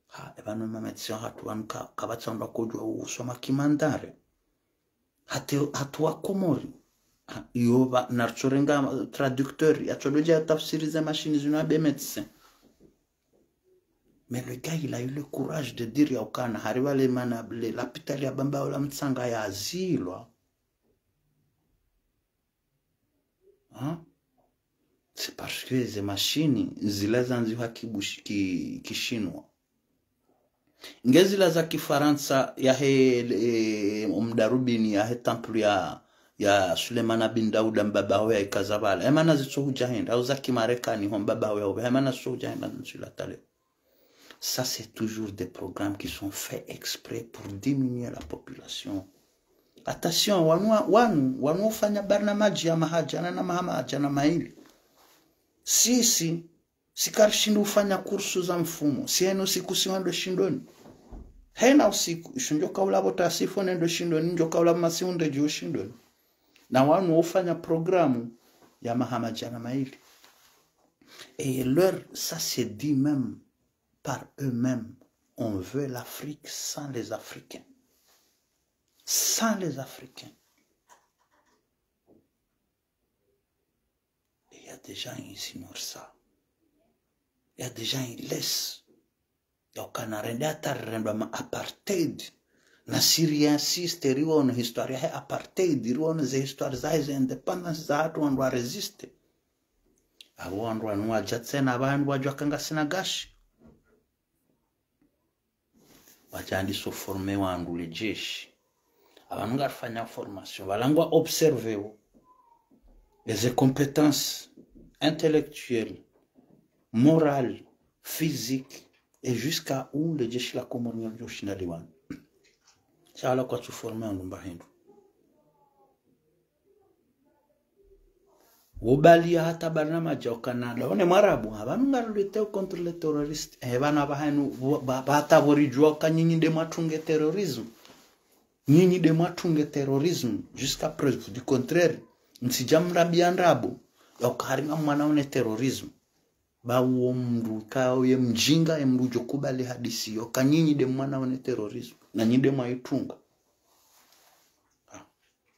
Ha, epvanu ma médecins hatru wanu ka, kapvatsi wandru wakodjuwa usoma kimandare. Hata, hata wa Komori. Ha, iyo pva, naritsorenga traducteur, yatsodjo dja tafsiri ze machine zinu ya be médecin. Mais le gars, il a eu le courage de dire ya ukana, hari pvale mana, le, lapitali ya Bambao la Mtsanga yazilwa. Hein? C'est parce que ze machine zila zandzihwa kibushi, ki, kishinwa. Nge zila za kifarantsa yahe, eh, omdarubini yahe temple ya, ya Sulemana bin Dauda mbaba haho ya ikaza pvala. Emana zitsohudja hindri, au za kimarekani ho mbaba haho ya uve. Emana zitsohudja hindri, ntsila taleo. Ça, c'est toujours des programmes qui sont faits exprès pour diminuer la population. Attention, wanu, wanu, wanu ufanya barnamaji ya maha djana na maha djana maili. Sisi, si karishindi ufanya kursu za mfumo. Si hena usiku si wendo shindoni. Hena usiku, isho ndjo kaula pvo ta sifo nendo shindoni, ndjo kaula masi unde djo shindoni. Na wanu ufanya programu ya maha madjana maili. Et leur, ça c'est dit même par eux-mêmes, on veut l'Afrique sans les Africains. Sans les Africains. Et il y a des gens ici, ça. Il y a des gens, ils laissent. Donc, on a rendu à terre, on a apartheid. Na si ri insiste, rione histoire ya apartheid, rione ze histoire za ze indépendance za hatru wandru wa résister. Apvo wandru wanu wadja tsena, apvo wandru wadjuwa ka ngasina gashi. Wadja ndiso former wandru le jeshi. Apvanu ngarifanya formation, pvala ngwa observer wo. Eze compétences intellectuelles, morales, physiques, et jusqu'à où le jeshi la Comores ngalidjo shinda liwane. Sha wala kwatsu former wandru mba hindru. Wobaliya hata barnamaji ya ukana nda, one Mwarabu, apvanu ngari lutter contre les terroristes. Eh, pvanu apvahanu, pva, pva, pva hata pvo ridjuwa uka nyinyi nde mwatunge terrorisme. Nyinyi nde mwatunge terrorisme, jusqu'à preuve du contraire. Ntsidja mrambiya ndrabo, ya uka hari nga mwana one terrorisme. Ba uwo mndru ka uye mjinga, ye mndru djo kubali hadisi yo, ka nyinyi nde mwana one terrorisme, na nyinyi nde mwaitunga. Ah.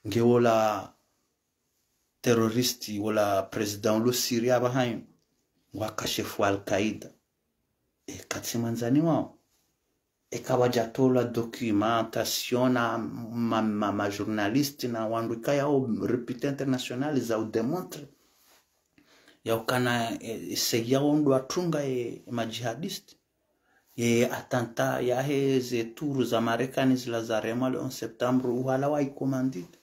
Nge wola terroriste, wola président ulo Syrie apvaha inu, ngwaka chef wa Al-Qaïda. E katsi mwandzani wawo. Eka wadja tolwa documentation na ma, ma, ma journaliste na wandru ikayao réputé international za u démontrer ya ukana, e, e, se yawo ndo watunga e, e ma jihadiste. Ye attentat yahe ze tour za Marekani zila zaremwa le onze septembre, uhala wa i commandite.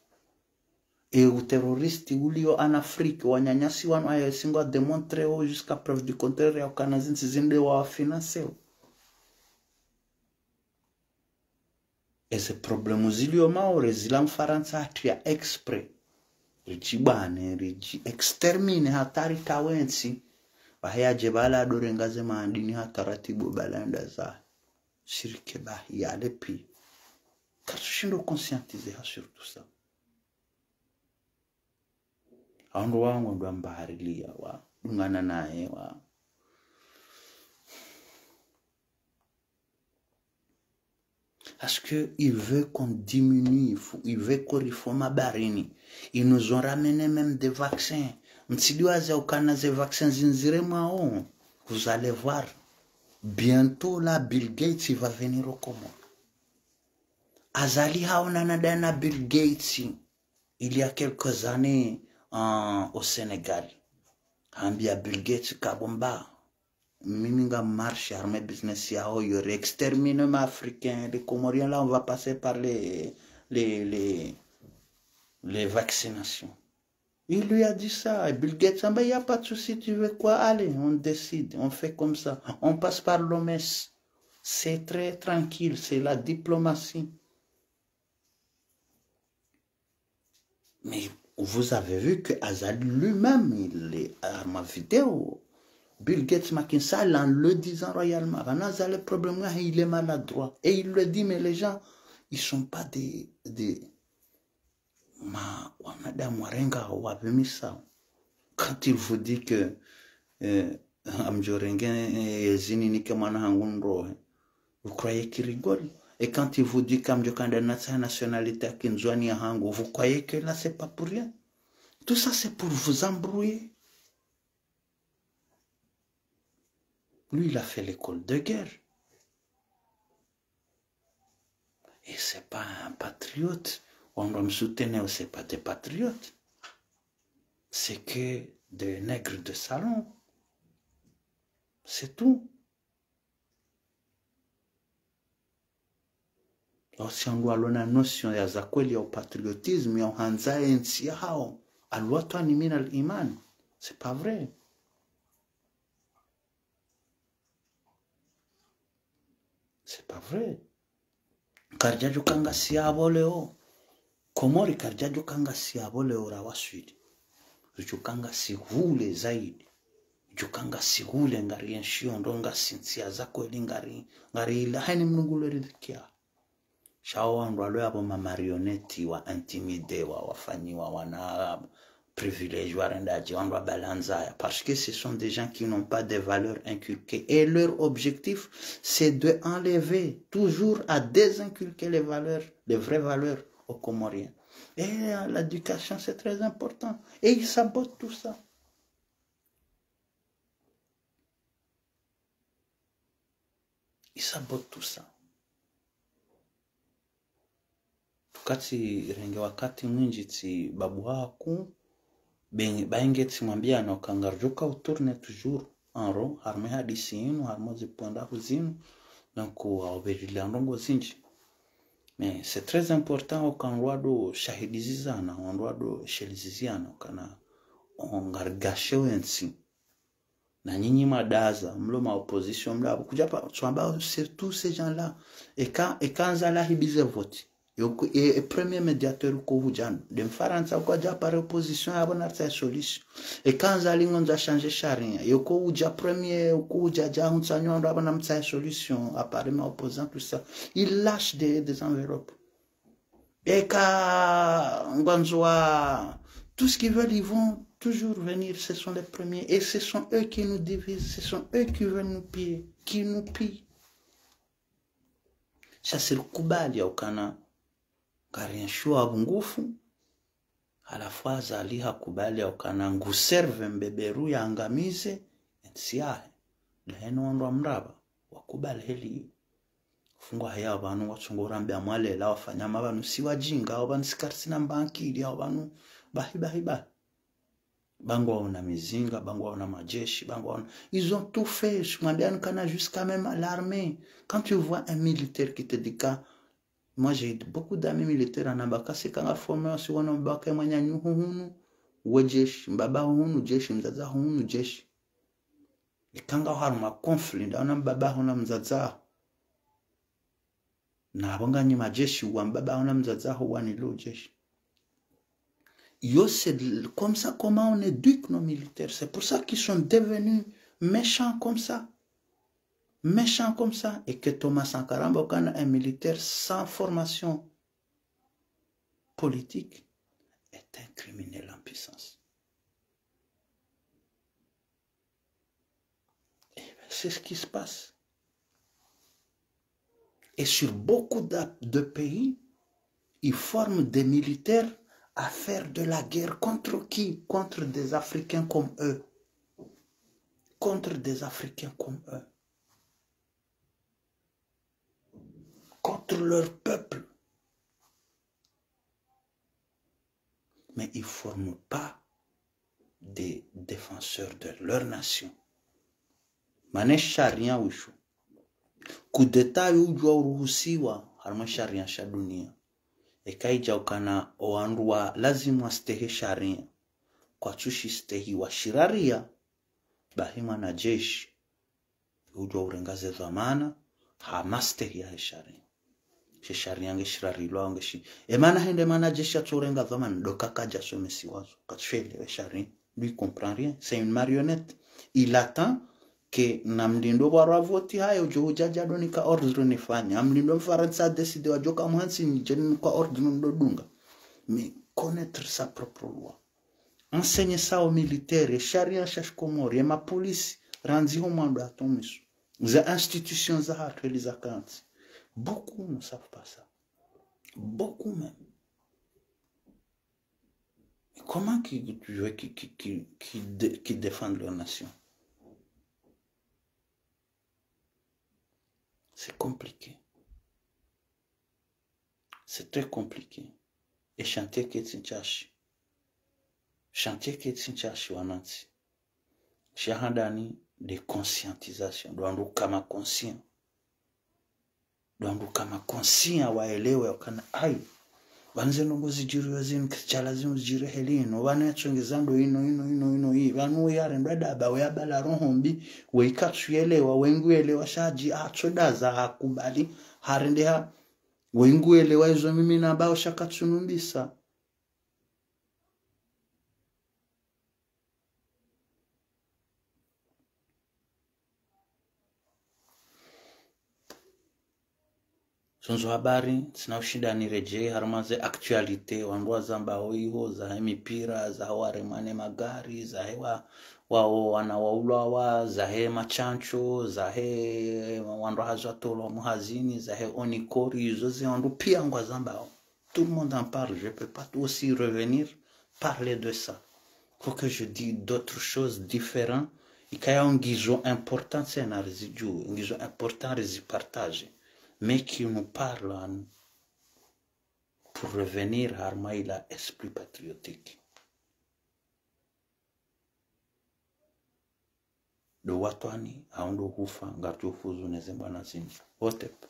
E u terroriste uliyo en Afrique, wananyasi wanu aya si ngwa démontrer wo jusqu'à preuve du contraire ya ukana zintsi zinde wa financer wo. Eze problème ziliyo Maore zila Mfarantsa hatriya exprès. Ridjibane, ridji extermine hata ritawe ntsi. Bahi yadje pvala adorenga ze madini hata ratibu pvala enda za. Shirike bahi yale pi. Katsushindo conscientiser ha sur tout ça. Awo ndo wangu ndo ambariliya wa dungana naye wa. Parce que il veut qu'on diminue, il faut, il veut qu'on réforme à Barini. Ils nous ont ramené même des vaccins. Mtsidiwaza ukana ze vaccins zindzire mwawo. Vous allez voir. Bientôt là, Bill Gates, il va venir au Comores. Azali haonana dana Bill Gates il y a quelques années en, au Sénégal. Hambiya Bill Gates kabomba. Mimi nga marché armé business ya hoyo, exterminer ma Africains, les Comoriens là, on va passer par les, les, les, les vaccinations. Il lui a dit ça. Et Bill Gates, ah ben, il n'y a pas de souci, tu veux quoi ? Allez, on décide, on fait comme ça. On passe par l'O M S. C'est très tranquille, c'est la diplomatie. vous avez vu que Azali lui-même, il est à ma vidéo. Bill Gates, Macky Sall, en le disant royalement, pvanu Azali problème, il est maladroit. Et il le dit, mais les gens, ils sont pas des, des, ma, wanadamu warenga wapvimisa. Quand il vous dit que, euh, amdjorenge, euh, ezini nike mwana hangu ndrohe, vous croyez qu'il rigole? Et quand il vous dit qu'amdjokandana sa nationalité ya kinzwani ya hangu, vous croyez que là, c'est pas pour rien? Tout ça, c'est pour vous embrouiller. Lui, il a fait l'école de guerre. Et c'est pas un patriote. On doit me soutenir, c'est pas des patriotes. C'est que des nègres de salon. C'est tout. Or si wandru walona notion ya za kweli ya upatriotisme, ya uhandza entsi yahawo, الوطن من الإيمان. C'est pas vrai. C'est pas vrai. Karidjadjo kanga si yapvo leo. Komori karidjadjo kanga si yapvo leo ra waswili. Ridjo kanga si hule zaidi. Ridjo kanga si hule ngari enshio ndo ngasi ntsi ya za kweli ngari, ngari ila haini mnungu le ridhikia. Sha wo wandru walo yapvo ma marionnettes wa intimider, wa wafanyiwa wana privilèges, warendadje, wandru wa balanza ya. Parce que ce sont des gens qui n'ont pas de valeurs inculquées. Et leur objectif, c'est de enlever, toujours à désinculquer les valeurs, les vraies valeurs aux Comoriens. Et, euh, l'éducation, c'est très important. Et ils sabotent tout ça. Ils sabotent tout ça. Tukatsi renge wakati mwindji tsi babu haku, ben, bainge tsi mwambia no kangardjoka utourner toujours en rond, harumwa hadisi inu, harumwa zipwenda huzinu, donc, waobelela ndrongo zindji. Mais c'est très important, oka wandru wado shahidizizana, wandru wado sheliziziana, okana, o ngarigashe wentsi. Na nyinyi madaza, mlo ma opposition, mlo apvo kudja pa, tswamba, c'est tous ces gens-là. Eka, eka Azali ahibize vote. Yo ku, e, e premier médiateur ko hudja, nde Mfarantsa ko adja apare opposition, apvo na tsahe solution. Eka Azali ngondzo a changer sharia. Yo ko hudja premier, ko hudja dja huntsanyo ndo apvo na mtsahe solution, apare ma opposant, tout ça. Il lâche des, des enveloppes. Eka ngwandzo wa, tout ce qu'ils veulent, ils vont toujours venir. Ce sont les premiers. Et ce sont eux qui nous divisent. Ce sont eux qui veulent nous piller, qui nous pillent. Sha si rikubali ya ukana ngari enshio apvo ngufu. Halafu Azali hakubali ya ukana ngu serve mbeberu ya angamize entsi yahe. Leheno wandru wa mraba wakubali heli. Fungwa haya pvanu watsongo rambe amwalela wafanya ma pvanu si wajinga, apvo pvanu si karisina mbankili, apvo pvanu bahi, bahi, bahi. Ba ngwaona mizinga, ba ngwaona majeshi, ba ngwaona. Ils ont tout fait. Je m'en dis, kana jusqu'à même l'armée. Quand tu vois un militaire qui te dit que, moi j'ai eu beaucoup d'amis militaires en Abakasi, quand on a formé aussi, on a baka mwananyahu hunu, we jeshi, mbaba hunu jeshi, mdzadze hunu jeshi. Ikanga harumwa conflit, ndaona mbaba huna mdzadze. Na apvo nganyi majeshi, wa mbaba huna mdzadze ho wa nilo jeshi. Yo, c'est l-, comme ça, comment on éduque nos militaires. C'est pour ça qu'ils sont devenus méchants comme ça. Méchants comme ça. Et que Thomas Sankara, mbo kana un militaire sans formation politique, est un criminel en puissance. Eh ben, c'est ce qui se passe. Et sur beaucoup d'a-, de pays, ils forment des militaires à faire de la guerre contre qui? Contre des Africains comme eux. Contre des Africains comme eux. Contre leur peuple. Mais ils forment pas des défenseurs de leur nation. Mana sharia wisho. Coup d'État yo udjua uruhusiwa harumwa sharia sha dunia. Eka idja ukana owandru wa lazimu wastehi sharia, kwatsushi stehi wa shiraria, bahi mwanajeshi udjua urenga ze dhwamana ha mastehi yahe sharia. She sharia nge shirarilwa, nge shi. E mana hende mana jeshi yatsorenga dhwamana, ndo kakadja somesiwa zo. Katsuelewe sharia. Lui comprend rien. C'est une marionnette. Il attend que namlindo warwa voti haye, udjo hudja dja ndo nika ordre nifanye. Namlindo Mfarantsa décide wadjo ka muhantsi nidje nika ordre ndo dunga. Mais connaître sa propre loi. Enseigner ça aux militaires, e sharia sha shikomori, e mapolisi, randzi ho mwando hata mwiso. Za institutions za hatru eli za kantsi. Beaucoup ne savent pas ça. Beaucoup même. Mais comment qui, qui, qui, qui, qui, qui dé-, qui défendent leur nation ? C'est compliqué. C'est très compliqué. E chantier ketsi ntsashi. Chantier ketsi ntsashi wanantsi. Sha handani de conscientisation. Ndo wandru kama conscient. Ndo wandru kama conscient waelewe wakana ayi. Pvanu ze ndrongo zidjiriyo zinu, ketsha lazimu zidjiri heli inu. Pvanu yatsongeza ndo inu, inu, inu, inu, iyi. Pvanu we yarendwa daba, we yabala roho mbi, we ikatsuyelewa, we nguyelewa sha hadji, hatsodaza, hakubali, harendeha, we nguyelewa izo mimi nambao sha katsunumbisa. Zonzo habari, ntsina ushinda niredjei harumwa ze actualité, wandru wazambao iho, zahe mipira, zahe waremane magari, zahe wa, wa, wa, wana waulwawa, zahe mashantsho, zahe wandru hazwa tolwa muhazini, zahe onikori, izo ze wandru pia ngwazambao. Tout le monde en parle, je peux pas aussi revenir parler de ça. Faut que je dise d'autres choses différentes. Ikaya ngizo important tsena rizidjuwe, ngizo important rizipartage. Mais qui nous parle à nous. Pour revenir harumwa ila esprit patriotique. Ndo watwani, hau ndo hufa, ngaridjo fuzu ne ze mbwana zini. Hotep.